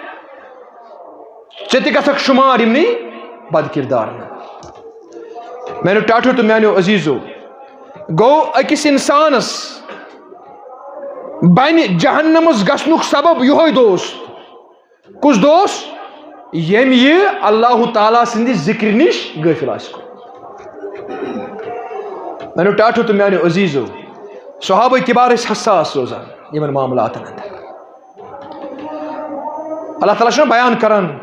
ژےٚ تہِ گژھکھ شُمار یِمنٕے بد کردارن۔ میانیو ٹاٹھیو تہٕ میانیو عزیزو، گوٚو أکِس انسانس بنہِ جہنمس گژھنُک سبب یِہوٚے دوست۔ کُس دوست؟ ییٚمۍ یہِ اللہ تعالیٰ سٕنٛدِ ذِکرِ نِش غٲفِل آسہِ کوٚرمُت۔ میانیو ٹاٹھیو تہٕ میانیو عزیزو، صحابہ کبار ٲسۍ حساس روزان یِمن معاملاتن اندر۔ اللہ تعالیٰ چھُنہ بیان کران،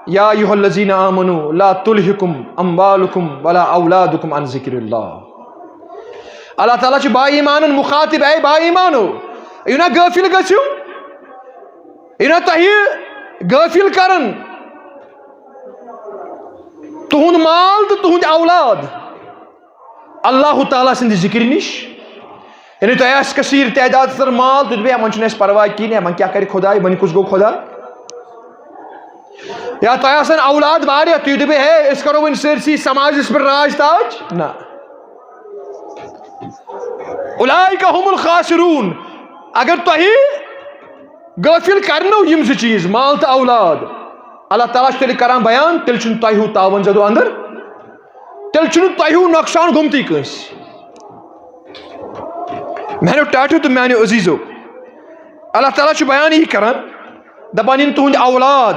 یا ایھا الذین آمنوا لا تلہکم اموالکم ولا اولادکم عن ذکر اللہ۔ اللہ تعالیٰ چھُ با ایمانن مخاطب، اے با ایمانو، یہِ نہ غٲفِل گٔژھِو، یہِ نہ تۄہہِ غٲفِل کرن تُہُنٛد مال تہٕ تُہُنٛد اولاد اللہ تعالیٰ سٕنٛدِ ذِکرِ نِش۔ یعنی تۄہہِ آسہِ کثیٖر تعداد سر مال، تُہۍ دٔپِو، "یِمن چھُنہٕ اَسہِ پرواے کِہیٖنۍ، یِمن کیٛاہ کرِ خۄداے، وۄنۍ کُس گوٚو خۄدا؟" یا تۄہہِ آسن اولاد واریاہ، تُہۍ دٔپِو، "ہے، أسۍ کرو وۄنۍ سٲرسٕے سماجس پٮ۪ٹھ راج تاج"۔ نہ۔ اولئک هم الخاسرون۔ اگر تۄہہِ غٲفِل کرنو یِم زٕ چیٖز، مال تہٕ اولاد، اللہ تعالیٰ چھُ تیٚلہِ کران بیان، تیٚلہِ چھُنہٕ تۄہہِ ہیوٗ تاوَن زدو اندر، تیٚلہِ چھُنہٕ تۄہہِ ہیوٗ نۄقصان گوٚمتُے کٲنٛسہِ۔ میانیو ٹاٹھیو تہٕ میانیو عزیزو، اللہ تعالیٰ چھُ بیان یی کران، دپان، یِم تُہُنٛدۍ اولاد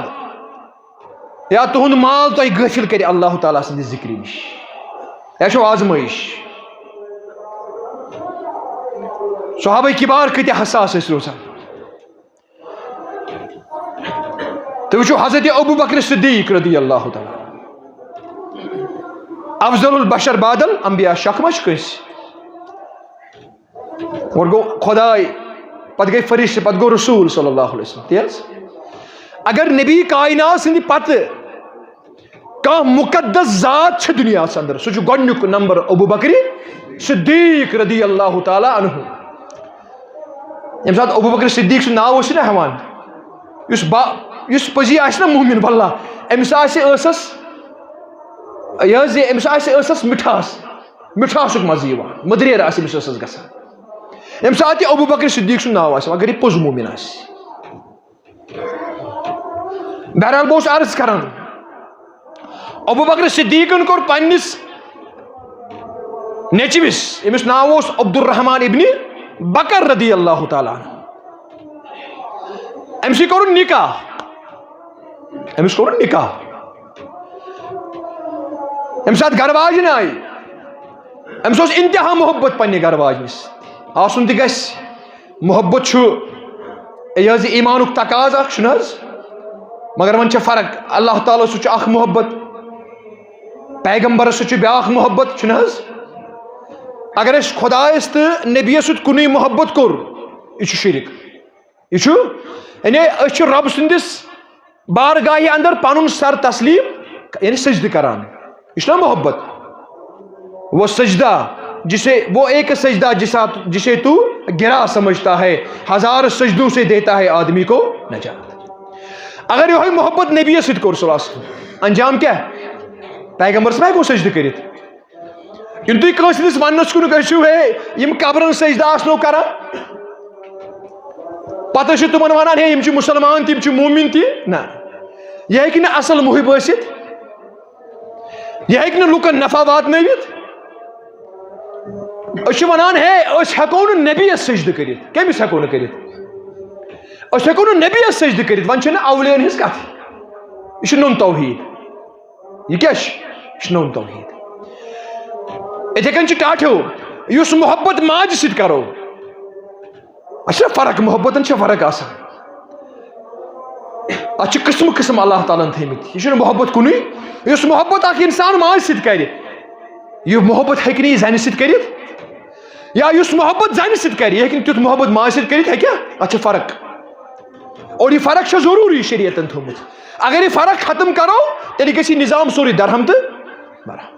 یا تُہُنٛد مال تۄہہِ غٲفِل کرِ اللہ تعالیٰ سٕنٛدِ ذِکرِ نِش، یہِ چھو آزمٲیِش۔ صحابہ کبار کۭتیاہ حساس ٲسۍ روزان۔ تُہۍ وٕچھِو حضرت ابو بکر صدیق رضی اللہ تعالیٰ عنہ، افضل البشر بعد الانبیاء، شک ما چھُ کٲنٛسہِ؟ گۄڈٕ گوٚو خۄداے، پتہٕ گٔے فرشتہٕ، پتہٕ گوٚو رسول صلی اللہ علیہ وسلم۔ تیز اگر نبی کائنات سٕنٛدِ پتہٕ کانٛہہ مُقدس ذات چھِ دُنیاہَس اندر، سُہ چھُ گۄڈٕنیُک نمبر ابو بکر صدیق رضی اللہ تعالیٰ عنہ۔ ییٚمہِ ساتہٕ ابو بکر صدیق سُنٛد ناو ٲسۍ نہ ہٮ۪وان، یُس با یُس پٔزی آسہِ نہ مومن، واللہ، أمِس آسہِ ٲسَس، یہِ حظ یہِ، أمِس آسہِ ٲسَس مِٹھاس، مِٹھاسُک مَزٕ یِوان، مٔدریر آسہِ أمِس ٲسَس گژھان۔ ییٚمہِ ساتہٕ تہِ ابو بکر صدیق سُنٛد ناو آسہِ، اگر یہِ پوٚز مومن آسہِ۔ بہرحال، بہٕ اوسُس عرض کران، ابو بکر صدیقن کوٚر پننِس نیٚچوِس، ییٚمِس ناو اوس عبدالرحمان ابن بکر رضی اللہ تعالیٰ عنہ، أمِس سۭتۍ کوٚرُن نکاح۔ أمِس کوٚرُن نکاح۔ ییٚمہِ ساتہٕ گرٕ واجِنۍ آیہِ، أمِس اوس انتہا محبت پننہِ گرٕ واجنِس۔ آسُن تہِ گژھِ، محبت چھُ، یہِ حظ یہِ ایٖمانُک تقاضہٕ اکھ چھُنہٕ حظ؟ مگر وۄنۍ چھےٚ فرق، اللہ تعالیٰ سُہ چھُ اکھ محبت، پیغمبرس سُہ چھُ بیاکھ محبت چھُنہٕ حظ؟ اگر أسۍ خۄدایس تہٕ نبیَس سۭتۍ کُنُے محبت کوٚر، یہِ چھُ شرک۔ یہِ چھُ، یعنی أسۍ چھِ رۄب سٕنٛدِس بارگاہہِ اندر پنُن سر تسلیم، یعنی سجدٕ کران۔ یہِ چھُنہ محبت؟ وہ سجدہ جسے، وہ ایک سجدہ جسا، جسے تو گرا سمجھتا ہے، ہزار سجدوں سے دیتا ہے آدمی کو نجات۔ اگر یہوے محبت نبی سۭتۍ کوٚر صلی اللہ علیہ وسلم، انجام کیٛاہ؟ پیغمبرس ما ہٮ۪کو سجدٕ کٔرِتھ؟ یِم تُہۍ کٲنٛسہِ ہٕنٛدِس وننس کُن گٔژھِو، ہے، یِم قبرن سجدٕ آسنو کران، پتہٕ چھِ تِمن ونان، ہے، یِم چھِ مسلمان تہِ، یِم چھِ مومن تہِ۔ نہ، یہِ ہیٚکہِ نہٕ اصل محب ٲسِتھ، یہِ ہیٚکہِ نہٕ لُکن نفع واتنٲوِتھ۔ أسۍ چھِ ونان، ہے، أسۍ ہٮ۪کو نہٕ نبیَس سجدٕ کٔرِتھ۔ کٔمِس ہٮ۪کو نہٕ کٔرِتھ؟ أسۍ ہٮ۪کو نہٕ نبیَس سجدٕ کٔرِتھ۔ وۄنۍ چھِنہٕ اولیاہن ہٕنٛز کتھ۔ یہِ چھُ نوٚن توحید۔ یہِ کیٛاہ چھُ؟ یہِ چھُ نوٚن توحید۔ یِتھے کٔنۍ چھُ ٹاٹھیو، یُس محبت ماجہِ سۭتۍ کرو، اَسہِ چھےٚ فرق، محبتن چھےٚ فرق آسان۔ اَتھ چھِ قٕسمہٕ قٕسم اللہ تعالیٰ ہن تھٲومٕتۍ۔ یہِ چھُنہٕ محبت کُنُے۔ یُس محبت اکھ انسان ماجہِ سۭتۍ کرِ، یہِ محبت ہیٚکہِ نہٕ یہِ زنہِ سۭتۍ کٔرِتھ۔ یا یُس محبت زنہِ سۭتۍ کرِ، یہِ ہیٚکہِ نہٕ تیُتھ محبت ماجہِ سۭتۍ کٔرِتھ، ہیٚکیٛاہ؟ اَتھ چھِ فرق۔ اور یہِ فرق چھےٚ ضروٗری شریعتن تھٲومٕژ۔ اگر یہِ فرق ختم کرو، تیٚلہِ گژھِ یہِ نظام سورُے درہم تہٕ برہم۔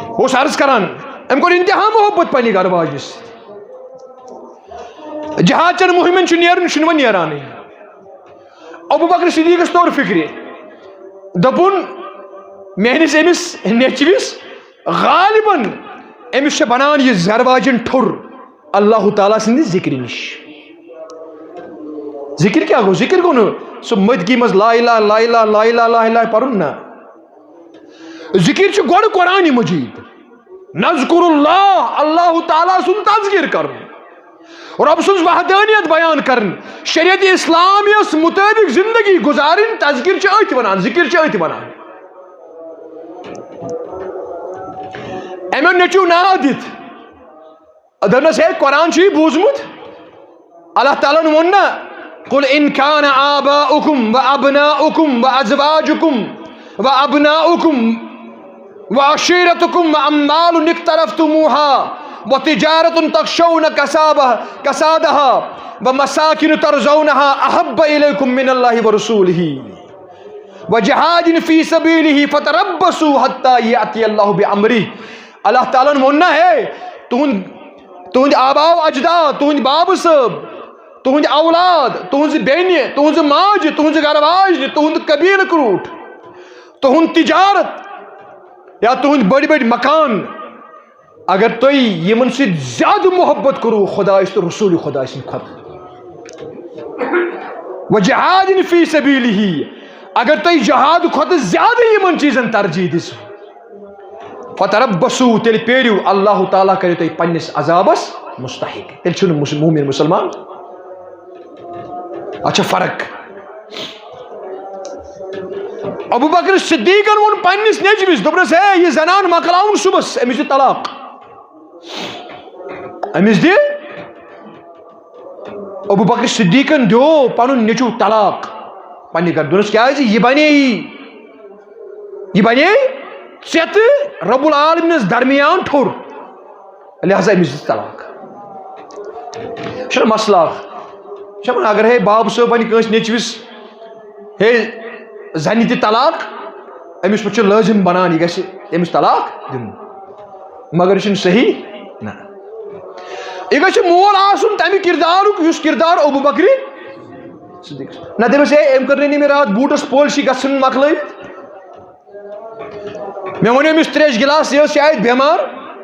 بہٕ اوسُس عرض کران، أمۍ کوٚر انتہا محبت پننہِ گرٕ واجنِس۔ جہاد چٮ۪ن مُہِمن چھُ نیرُن، چھُنہٕ وۄنۍ نیرانٕے۔ ابو بکر صدیقس توٚر فکرِ، دوٚپُن، میٲنِس أمِس نیٚچوِس غالباً أمِس چھےٚ بنان یہِ گرٕ واجِنۍ ٹھوٚر اللہ تعالیٰ سٕنٛدِ ذِکرِ نِش۔ ذِکِر کیٛاہ گوٚو؟ ذِکِر گوٚو نہٕ سُہ مٔدکی منٛز لا الہ، لا الہ، لا الہ، لا الہ پرُن، نہ۔ ذِکِر چھُ گۄڈٕ قرآنِ مجیٖد۔ نذکر اللہ، اللہ تعالیٰ سُنٛد تذکر کرُن، رۄب سٕنٛز وحدانیت بیان کرٕنۍ، شریعت اسلامیس مطٲبق زندگی گُزارٕنۍ، تذکر چھِ أتھۍ ونان، ذِکِر چھِ أتھۍ ونان۔ أمۍ اوٚن نیٚچوٗ ناو دِتھ، دوٚپنس، ہے، قرآن چھُے بوٗزمُت؟ اللہ تعالیٰ ہن ووٚن نا، "قل ان كان آباؤكم وأبناؤكم وأزواجكم وأبناؤكم وعشيرتكم وأموال اقترفتموها وتجارة تخشون كسابها، كسادها ومساكن ترضونها أحب إليكم من الله ورسوله وجهاد في سبيله فتربصوا حتى يأتي الله بأمره۔" اللہ تعالیٰ ہن ووٚن نا، ہے، تُہُنٛد، تُہُنٛدۍ آبا و اجداد، تُہُنٛدۍ بابہٕ صٲب، تُہُنٛدۍ اولاد، تُہٕنٛزٕ بیٚنہِ، تُہٕنٛزٕ ماجہِ، تُہٕنٛزٕ گرٕ واجنہِ، تُہُنٛد قبیٖلہٕ کرٛوٗٹھ، تُہُنٛد تجارت یا تُہٕنٛدۍ بٔڑۍ بٔڑۍ مکان، اگر تُہۍ یِمن سۭتۍ زیادٕ محبت کوٚروٕ خۄدایس تہٕ رسوٗلِ خۄداے سٕنٛدِ کھۄتہٕ، وجہاد فی سبیلہ، اگر تُہۍ جہاد کھۄتہٕ زیادٕ یِمن چیٖزن ترجیح دِژوٕ، فتربصوا، تیٚلہِ پیٲرِو، اللہ تعالیٰ کَرِ تۄہہِ پننِس عذابس مستحق۔ تیٚلہِ چھُنہٕ مُس-، مومن مُسلمان۔ اَتھ چھِ فرق۔ ابو بکر صدیقن ووٚن پننِس نیٚچوِس، دوٚپنس، ہے، یہِ زنان مۄکلاوُن صُبحس، أمِس دِ طلاق۔ أمِس دِ ابو بکر صدیقن دیو پنُن نیٚچو طلاق پننہِ گرٕ۔ دوٚپنس، کیازِ؟ یہِ بنے یی، یہِ بنے ژےٚ تہٕ رب العالمینس درمیان ٹھوٚر، لہذا أمِس دِ طلاق۔ یہِ چھُنہ مسلہٕ اکھ؟ یہِ چھُنہ، اگر ہے باب صٲب ونہِ کٲنٛسہِ نیٚچوِس، ہے، زنہِ تہِ طلاق، أمِس پٮ۪ٹھ چھُ لٲزِم بنان، یہِ گژھِ أمِس طلاق دیُن۔ مگر یہِ چھُنہٕ صحیح، نہ۔ یہِ گژھِ مول آسُن تَمہِ کِردارُک، یُس کِردار ابو بکرِ صدیٖقَس۔ نہ دَپٮ۪س، "ہے، أمۍ کٔر نہٕ مےٚ راتھ بوٗٹَس پالشی گژھُن مۄکلٲوِتھ۔ مےٚ ووٚن أمِس ترٛیش گِلاس، یہِ ٲس شاید بٮ۪مار،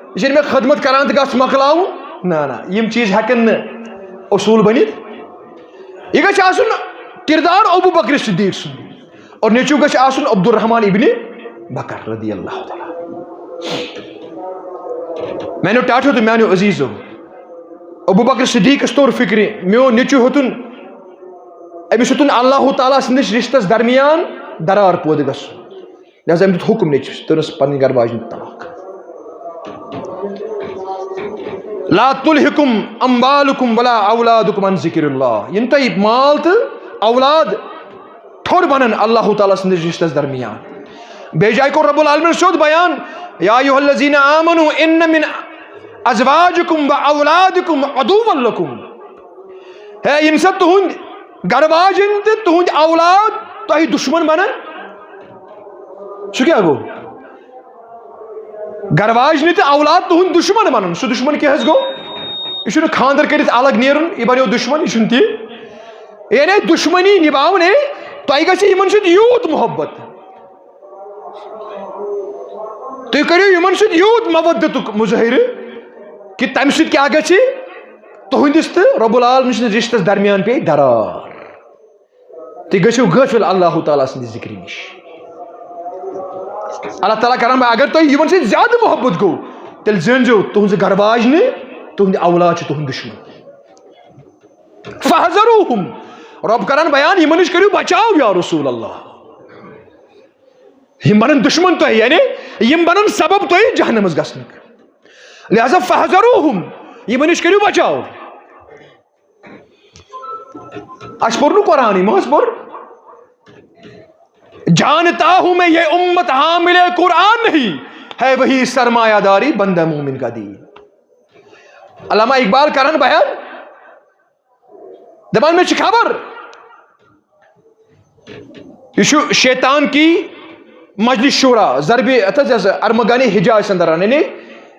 یہِ چھَنہٕ مےٚ خدمت کران تہٕ گژھ مۄکلاوُن۔" نہ، نہ، یِم چیٖز ہٮ۪کَن نہٕ اصوٗل بٔنِتھ۔ یہِ گژھِ آسُن کِردار ابو بکر صدیٖق سُنٛد۔ اور نیٚچوٗ گژھِ آسُن عبدالرحمان ابن بکر رضی اللہ تعالیٰ۔ میٛانیو ٹاٹھیو تہٕ میٛانیو عزیٖزو، ابو بکر صدیٖقَس توٚر فِکرِ، میون نیٚچوٗ ہیوٚتُن، أمِس ہیوٚتُن اللہ تعالیٰ سٕنٛدِس رِشتَس درمیان درار پٲدٕ گژھُن۔ لہذا أمۍ دیُت حُکُم نیٚچوِس، تٔرٕس پنٕنۍ گرٕ واجنہِ طلاق۔ لا تلہکم اموالکم ولا اولادکم عن ذکر اللہ۔ یِن تۄہہِ مال تہٕ اولاد ٹھوٚر بنن اللہ تعالیٰ سٕنٛدِس رِشتَس درمیان۔ بیٚیہِ جایہِ کوٚر رب العالمین سیوٚد بیان، یا ایھا الذین آمنوا ان من ازواجکم و اولادکم عدوا لکم۔ ہے، ییٚمہِ ساتہٕ تُہُنٛد گرٕ واجِنۍ تہٕ تُہُنٛد اولاد تۄہہِ دُشمن بنن، سُہ کیٛاہ گوٚو؟ گرٕ واجنہِ تہٕ اولاد تُہُنٛد دُشمن بنُن، سُہ دُشمن کیٛاہ حظ گوٚو؟ یہِ چھُنہٕ خانٛدر کٔرِتھ الگ نیرُن، یہِ بنیو دُشمن، یہِ چھُنہٕ تی۔ یعنی دُشمنی نِباوٕنۍ، تۄہہِ گژھِ یِمن سۭتۍ یوٗت محبت، تُہۍ کٔرِو یِمن سۭتۍ یوٗت مودتُک مظٲہرٕ کہِ تَمہِ سۭتۍ کیٛاہ گژھِ؟ تُہنٛدِس تہٕ رب العالمین سٕنٛدِس رِشتَس درمیان پیٚیہِ درار۔ تُہۍ گٔژھِو غٲفِل اللہ تعالیٰ سٕنٛدِ ذِکرِ نِش۔ اللہ تعالیٰ کران، اگر تۄہہِ یِمن سۭتۍ زیادٕ محبت گوٚو، تیٚلہِ زٲنۍزیو، تُہنٛزٕ گرٕ واجنہِ، تُہنٛدِ اولاد چھِ تُہنٛد دُشمن۔ فاحذروہم۔ رب کران بیان، یِمن نِش کٔرِو بچاو یا رسول اللہ۔ یِم بنن دُشمن تۄہہِ، یعنی یِم بنن سبب تۄہہِ جہنمس گژھنُک۔ لہذا فاحذروہم، یِمن نِش کٔرِو بچاو۔ اَسہِ پوٚر نہٕ قرآنٕے، ما حظ پوٚر؟ جانتا ہوں میں یہ امت حامل قرآن نہیں ہے، وہی سرمایہ داری بندہ مومن کا دین۔ علامہ اقبال کرن بیان، دپان، مےٚ چھِ خبر، یہِ چھُ شیطان کی مجلس شورا، ضرب، اتھ حظ یۄس ارمغان حجاز چھِ اندر انان، یعنی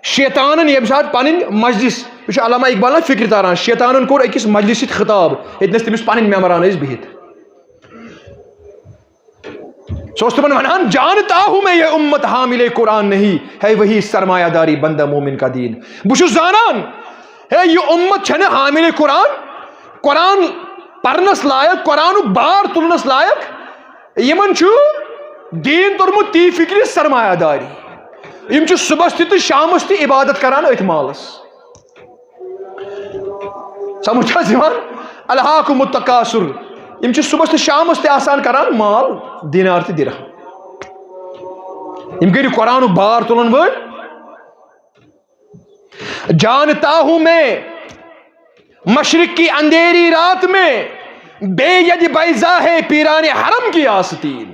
شیطانن ییٚمہِ ساتہٕ پنٕنۍ مجلس، یہِ چھُ علامہ اقبالن فکرِ تاران، شیطانن کوٚر أکِس مجلس سۭتۍ خطاب، ییٚتنس تٔمِس پنٕنۍ ممبران ٲسۍ بِہِتھ۔ سُہ اوس تِمن ونان، جانتا ہوں میں یہ امت حامل قرآن نہیں ہے، وہی سرمایہ داری بندہ مومن کا دین۔ بہٕ چھُس زانان، ہے، یہِ اُمت چھنہٕ حامل قرآن، قرآن پرنس لایق، قرآنُک بار تُلنس لایق۔ یِمن چھُ دیٖن توٚرمُت تی فکرِ سرمایہ داری۔ یِم چھِ صبحس تہِ تہٕ شامس تہِ عبادت کران أتھۍ مالس۔ سمجھ چھا حظ یِوان؟ الہاکم التکاثر۔ یِم چھِ صبحس تہٕ شامس تہِ آسان کران مال، دینار تہٕ درہم۔ یِم گٔے نہٕ قرآنُک بار تُلن وٲلۍ۔ جانتا ہوں میں مشرق کی اندھیری رات میں بے ید بیضا ہے پیران حرم کی آستین۔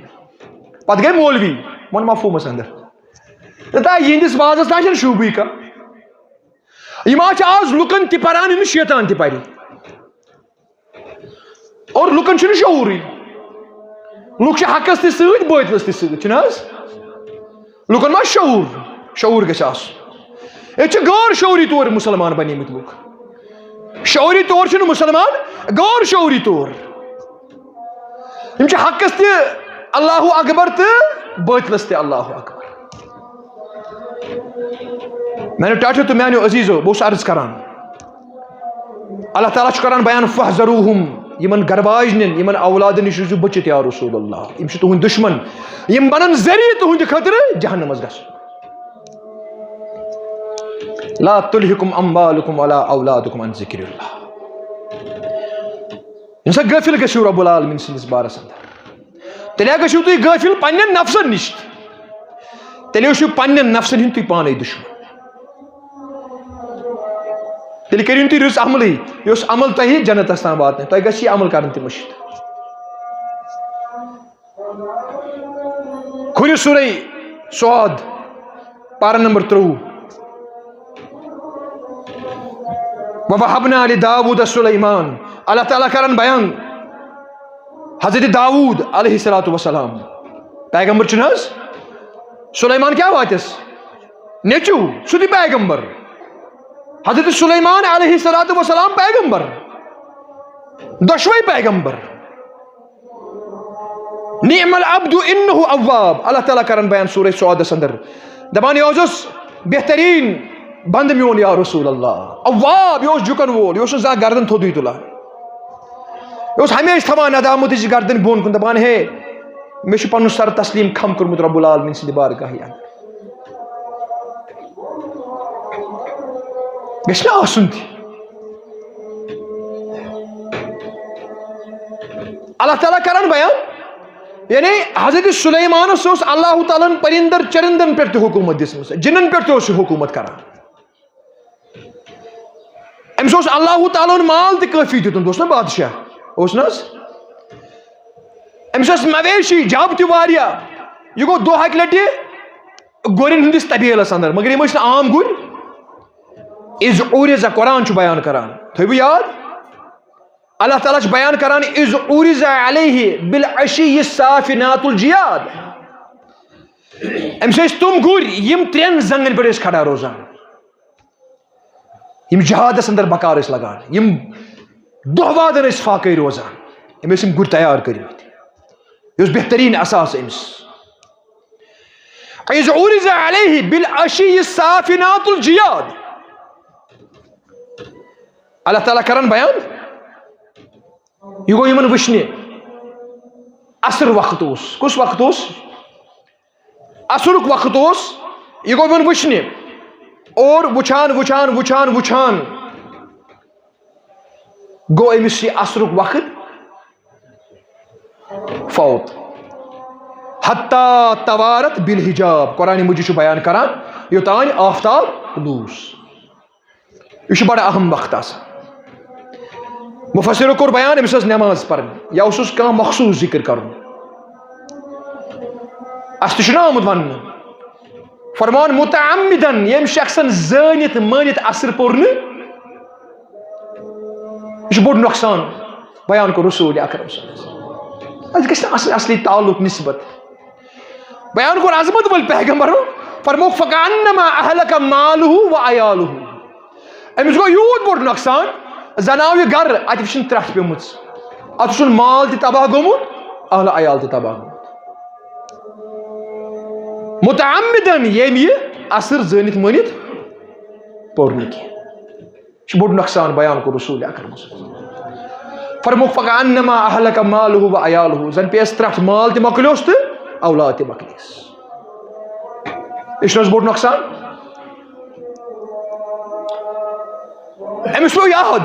پتہٕ گٔے مولوی، وۄنۍ مفہوٗمس اندر۔ تہٕ یِہنٛدِس وازس تام چھنہٕ شوٗبٕے کانٛہہ۔ یِم حظ چھِ آز لُکن تہِ پران، یِم شیطان تہِ پرِ۔ اور لُکن چھُنہٕ شعوٗرٕے۔ لُکھ چھِ حقس تہِ سۭتۍ، بٲطلس تہِ سۭتۍ، چھُنہٕ حظ؟ لُکن ما شعوٗر؟ شعوٗر گژھِ آسُن۔ ییٚتہِ چھِ غٲر شعوٗری طور مُسلمان بنیمٕتۍ لُکھ۔ شعوٗری طور چھِنہٕ مُسلمان، غٲر شعوٗری طور۔ یِم چھِ حقس تہِ اللہ اکبر تہٕ بٲطلس تہِ اللہ اکبر۔ میانیو ٹاٹھیو تہٕ میانیو عزیزو، بہٕ اوسُس عرض کران، اللہ تعالیٰ چھُ کران بیان، فاحذروہم، یِمن گرواجنٮ۪ن، یِمن اولادن نِش روٗزِو بٔچِتھ یا رسول اللہ، یِم چھِ تُہنٛدۍ دُشمن، یِم بنن ذٔریعہٕ تُہنٛدِ خٲطرٕ جہنمس گژھُن۔ لا تلہکم اموالکم ولا اولادکم عن ذکر اللہ۔ ییٚمہِ ساتہٕ غٲفِل گٔژھِو رب العالمین سٕنٛدِس بارس اندر، تیٚلہِ ہا گٔژھِو تُہۍ غٲفِل پننٮ۪ن نفسن نِش تہِ۔ تیٚلہِ ٲسِو پننٮ۪ن نفسن ہٕنٛدۍ تُہۍ پانے دُشمن۔ تیٚلہِ کٔرِو نہٕ تُہۍ رٕژ عملٕے، یُس عمل تۄہہِ جنتس تام واتنٲوِ۔ تۄہہِ گژھِ یہِ عمل کرٕنۍ تہِ مٔشِتھ۔ کھُلِو سورہ صاد، پارہ نمبر ترٛۆوُہ۔ وَوَهَبْنَا لِدَاوُودَ سُلَيْمَانَ۔ اللہ تعالیٰ کران بیان، حضرت داوود علیہ الصلوۃ والسلام، پیغمبر چھُنہٕ حظ؟ سلیمان کیٛاہ واتٮ۪س؟ نیٚچوٗ، سُہ تہِ پیغمبر۔ حضرت سلیمان علیہ الصلوۃ والسلام پیغمبر، دۄشوے پیغمبر۔ نعم العبد انہ اواب، اللہ تعالیٰ کران بیان سورہ سعدس اندر، دپان، یہِ اوس بہترین بندٕ میون یا رسول اللہ، اواب، یہِ اوس جُکن وول، یہِ اوس نہٕ زانٛہہ گردن تھوٚدُے تُلان، یہِ اوس ہمیشہِ تھاوان ندامتٕچ گردن بۄن کُن، دپان، ہے، مےٚ چھُ پنُن سر تسلیم خم کوٚرمُت رب العالمین سٕنٛدِ بارگاہہِ اندر۔ گژھِ نہ آسُن تہِ۔ اللہ تعالیٰ کران بیان، یعنی حضرت سلیمانس اوس اللہ تعالیٰ ہن پرندر چرندن پٮ۪ٹھ تہِ حکوٗمت دِژمٕژ، جِنن پٮ۪ٹھ تہِ اوس یہِ حکوٗمت کران۔ أمِس اوس اللہ تعالیٰ ہن مال تہِ کٲفی دیُتمُت، اوس نہ بادشاہ، اوس نہ حظ؟ أمِس ٲس مویشی جب تہِ واریاہ۔ یہِ گوٚو دۄہ اکہِ لٹہِ گُرٮ۪ن ہٕنٛدِس طبیلس اندر، مگر یِم ٲسۍ نہٕ عام گُرۍ۔ اذ عرض، قرآن چھُ بیان کران، تھٲیِو یاد، اللہ تعالیٰ چھُ بیان کران، اذ عرض علیہ بالعشی الصافنات الجیاد۔ أمِس ٲسۍ تِم گُرۍ، یِم ترٛٮ۪ن زنٛگن پٮ۪ٹھ ٲسۍ کھڑا روزان، یِم جہادس اندر بکار ٲسۍ لگان، یِم دۄہ وادن ٲسۍ فاقے روزان، أمۍ ٲسۍ یِم گُرۍ تیار کٔرمٕتۍ۔ یہِ اوس بہترین اثاثہٕ أمِس۔ اذ عرض علیہ بالعشی الصافنات الجیاد۔ اللہ تعالیٰ کران بیان، یہِ گوٚو یِمن وٕچھنہِ۔ عصر وقت اوس۔ کُس وقت اوس؟ عصرُک وقت اوس۔ یہِ گوٚو یِمن وٕچھنہِ۔ اور وٕچھان، وٕچھان، وٕچھان، وٕچھان گوٚو أمِس یہِ عصرُک وقت فوت۔ حتی توارت بالحجاب، قرآن مجید چھُ بیان کران، یوٚتام آفتاب لوٗس۔ یہِ چھُ بڑٕ اہم وقت آسان۔ مفسرو کوٚر بیان، أمِس ٲس نٮ۪ماز پرٕنۍ یا اوسُس کانٛہہ مخصوٗص ذِکر کرُن۔ اَسہِ تہِ چھُنہ آمُت وننہٕ، فرمان متعمدن، ییٚمۍ شخصن زٲنِتھ مٲنِتھ عصر پوٚر نہٕ، یہِ چھُ بوٚڑ نۄقصان۔ بیان کوٚر رسول اکرم صلی اللہ علیہ وسلم۔ اَسہِ گژھِ نہٕ اصل، اصلی تعلق نسبت۔ بیان کوٚر عظمت وٲلۍ پیغمبرو، فرمووُکھ، فکأنما اہلک مالہ و عیالہ۔ أمِس گوٚو یوٗت بوٚڑ نۄقصان، زن آو یہِ گرٕ، اتہِ چھِنہٕ ترٛٹھ پیمٕژ، اتھ چھُن مال تہِ تباہ گوٚمُت، اہل عیال تہِ تباہ گوٚمُت۔ متعمدن ییٚمۍ یہِ عصر زٲنِتھ مٲنِتھ پوٚر نہٕ کینٛہہ۔ یہِ چھُ بوٚڑ نۄقصان، بیان کوٚر رسول اکرم صلی اللہ علیہ وسلم۔ فرمووُکھ، فکأنما اہلک مالہ و عیالہ، زن پیٚیس ترٛٹھ، مال تہِ مۄکلیوس تہٕ اولاد تہِ مۄکلیس۔ یہِ چھُنہٕ حظ بوٚڑ نۄقصان؟ أمِس پیوٚو یاد،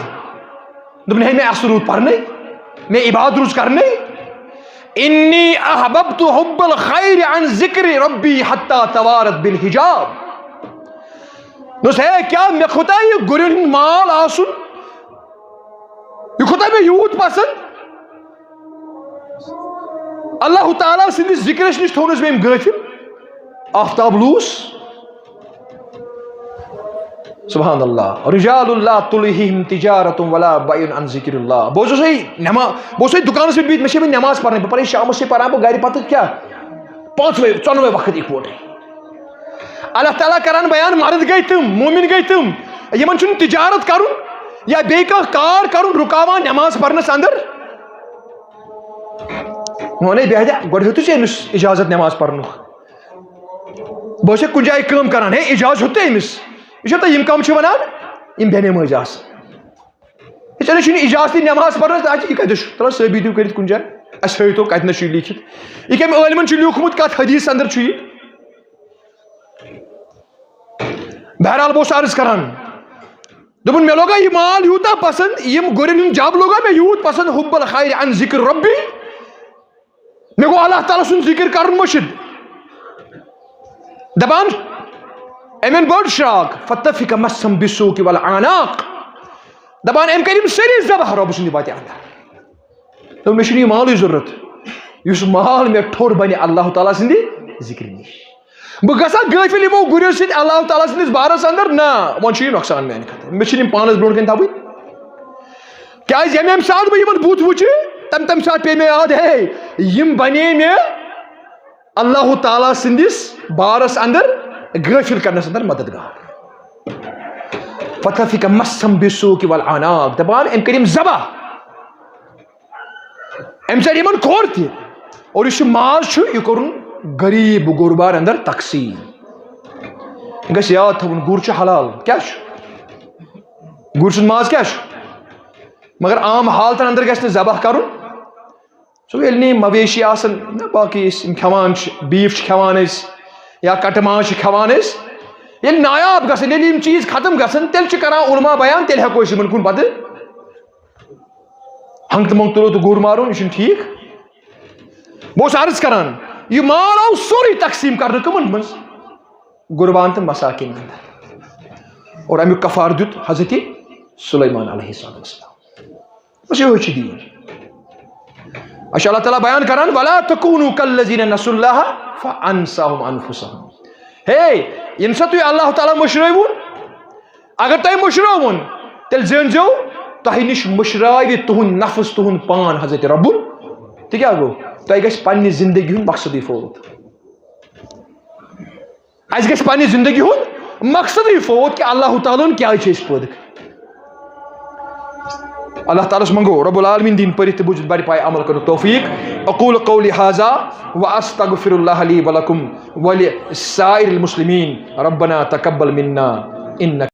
دوٚپُن، ہے، مےٚ اَصٕل روٗد پرنَے، مےٚ عبادت روٗز کرنَے۔ انی احببت حب الخیر عن ذکر ربی حتی توارت بالحجاب۔ دوٚپُس، ہے، کیٛاہ مےٚ کھوٚتا یہِ گُرٮ۪ن ہُنٛد مال آسُن؟ یہِ کھوٚتا مےٚ یوٗت پسنٛد؟ اللہ تعالیٰ سٕنٛدِس ذِکرَس نِش تھوٚونَس بہٕ أمۍ غٲفِل۔ آفتاب لوٗس۔ سبحان اللہ۔ رجال اللہ تلہم تجارت ولا بیع عن ذکر اللہ۔ بہٕ اوسُس ہے نٮ۪ما-، بہٕ اوسُس ہے دُکانَس پٮ۪ٹھ بِہِتھ، مےٚ چھِ وۄنۍ نٮ۪ماز پَرٕنۍ، بہٕ پَرٕ ہے شامَس چھِ پَران بہٕ گَرِ پَتہٕ کیٛاہ؟ پانٛژوَے، ژۄنوَے وقت اِکوَٹَے۔ اللہ تعالیٰ کران بیان، مرد گٔے تِم، مومن گٔے تِم، یِمن چھُنہٕ تجارت کرُن یا بیٚیہِ کانٛہہ کار کرُن رُکاوان نٮ۪ماز پرنس اندر۔ ونے بیہدہ، گۄڈٕ ہیوٚتُے ژےٚ أمِس اجازت نٮ۪ماز پرنُک؟ بہٕ ٲسے کُنہِ جایہِ کٲم کران، ہے، اجازت ہیوٚت تۄہہِ أمِس؟ یہِ چھا تۄہہِ یِم کم چھِ ونان؟ یِم بے نمٲز آسان۔ ہے، ژےٚ نَے چھُنہٕ اجازتٕے نٮ۪ماز پرنس، تہٕ اَتہِ یہِ کتہِ چھُ؟ ترٛاو ثٲبِت ہیوٗ کٔرِتھ کُنہِ جایہِ، اَسہِ ہٲیتو کتہِ نَس چھُ یہِ لیٖکھِتھ۔ یہِ کٔمۍ عٲلمن چھُ لیوٗکھمُت، کتھ حدیث اندر چھُ یہِ؟ بہرحال، بہٕ اوسُس عرض کران، دوٚپُن، مےٚ لوگا یہِ مال یوٗتاہ پسنٛد، یِم گُرٮ۪ن ہُنٛد جب لوگا مےٚ یوٗت پسنٛد، حب الخیر عن ذکر ربی۔ مےٚ گوٚو اللہ تعالیٰ سُنٛد ذکر کرُن مٔشِد۔ دپان، أمۍ أنۍ بٔڑ شراک، فتفق مسم بالسوق والاعناق۔ دپان، أمۍ کٔرۍ یِم سٲری ذبح رۄب سٕنٛدِ وتہِ اندر۔ دوٚپُن، مےٚ چھُنہٕ یہِ مالٕے ضروٗرت، یُس مال مےٚ ٹھوٚر بنہِ اللہ تعالیٰ سٕنٛدِ ذِکرِ نِش۔ بہٕ گژھا غٲفِل یِمو گُرٮ۪و سۭتۍ اللہ تعالیٰ سٕنٛدِس بارس اندر؟ نہ، وۄنۍ چھُ یہِ نۄقصان میانہِ خٲطرٕ۔ مےٚ چھِنہٕ یِم پانس برونٛٹھ کَنہِ تھاوٕنۍ۔ کیازِ ییٚمہِ، ییٚمہِ ساتہٕ بہٕ یِمن بُتھ وٕچھِ، تم تم ساتہٕ پیٚیہِ مےٚ یاد، ہے، یِم بنے مےٚ اللہ تعالیٰ سٕنٛدِس بارس اندر غٲفل کرنس اندر مددگار۔ فتفق مسم بالسوق والاعناق، دپان أمۍ کٔرۍ یِم ذبح، أمۍ ژٔٹۍ یِمن کھۄر تہِ۔ اور یُس یہِ ماز چھُ، یہِ کوٚرُن غریب غربار اندر تقسیم۔ یہِ گژھِ یاد تھاوُن، گُر چھُ حلال، کیٛاہ چھُ؟ گُر سُنٛد ماز کیٛاہ چھُ؟ مگر عام حالتن اندر گژھِ نہٕ ذبح کرُن۔ سو ییٚلہِ نہٕ یِم مویشی آسن نہ، باقٕے أسۍ یِم کھٮ۪وان چھِ، بیٖف چھِ کھٮ۪وان أسۍ یا کٹہٕ ماز چھِ کھٮ۪وان أسۍ، ییٚلہِ نایاب گژھن، ییٚلہِ یِم چیٖز ختم گژھن، تیٚلہِ چھِ کران علماء بیان، تیٚلہِ ہٮ۪کو أسۍ یِمن کُن پتہٕ ہنگ تہٕ منگ تُلو تہٕ گُر مارُن، یہِ چھُنہٕ ٹھیٖک۔ بہٕ اوسُس عرض کران، یہِ مال آو سورُے تقسیٖم کرنہٕ کٕمن منٛز؟ غربان تہٕ مساکین اندر۔ اور امیُک کفارٕ دیُت حضرت سلیمان علیہ السلام۔ بس یِہوٚے چھُ دیٖن۔ اچھا، اللہ تعالیٰ بیان کران، "ولا تکونوا کالذین نسوا اللہ فانساہم انفسہم۔" ہے، ییٚمہِ ساتہٕ تُہۍ اللہ تعالیٰ مٔشرٲوُن، اگر تۄہہِ مٔشرٲوُن، تیٚلہِ زٲنۍزیو، تۄہہِ نِش مٔشراوِ تُہُنٛد نفس، تُہُنٛد پان حضرت ربُل۔ تہٕ کیٛاہ گوٚو؟ تۄہہِ گژھِ پننہِ زندگی ہُنٛد مقصدٕے فوت۔ اَسہِ گژھِ پننہِ زندگی ہُنٛد مقصدٕے فوت کہِ اللہ تعالیٰ ہن کیٛازِ چھِ أسۍ پٲدٕ کٔرمٕتۍ۔ اللہ تعالیٰ ہس منٛگو رب العالمین دِنۍ پٔرِتھ تہٕ بوٗزِتھ بَرِ پایہِ عمل کرنُک توفیق۔ اقول قولی ھذا واستغفر اللہ لی ولکم ولسائر المسلمین۔ ربنا تقبل منا انک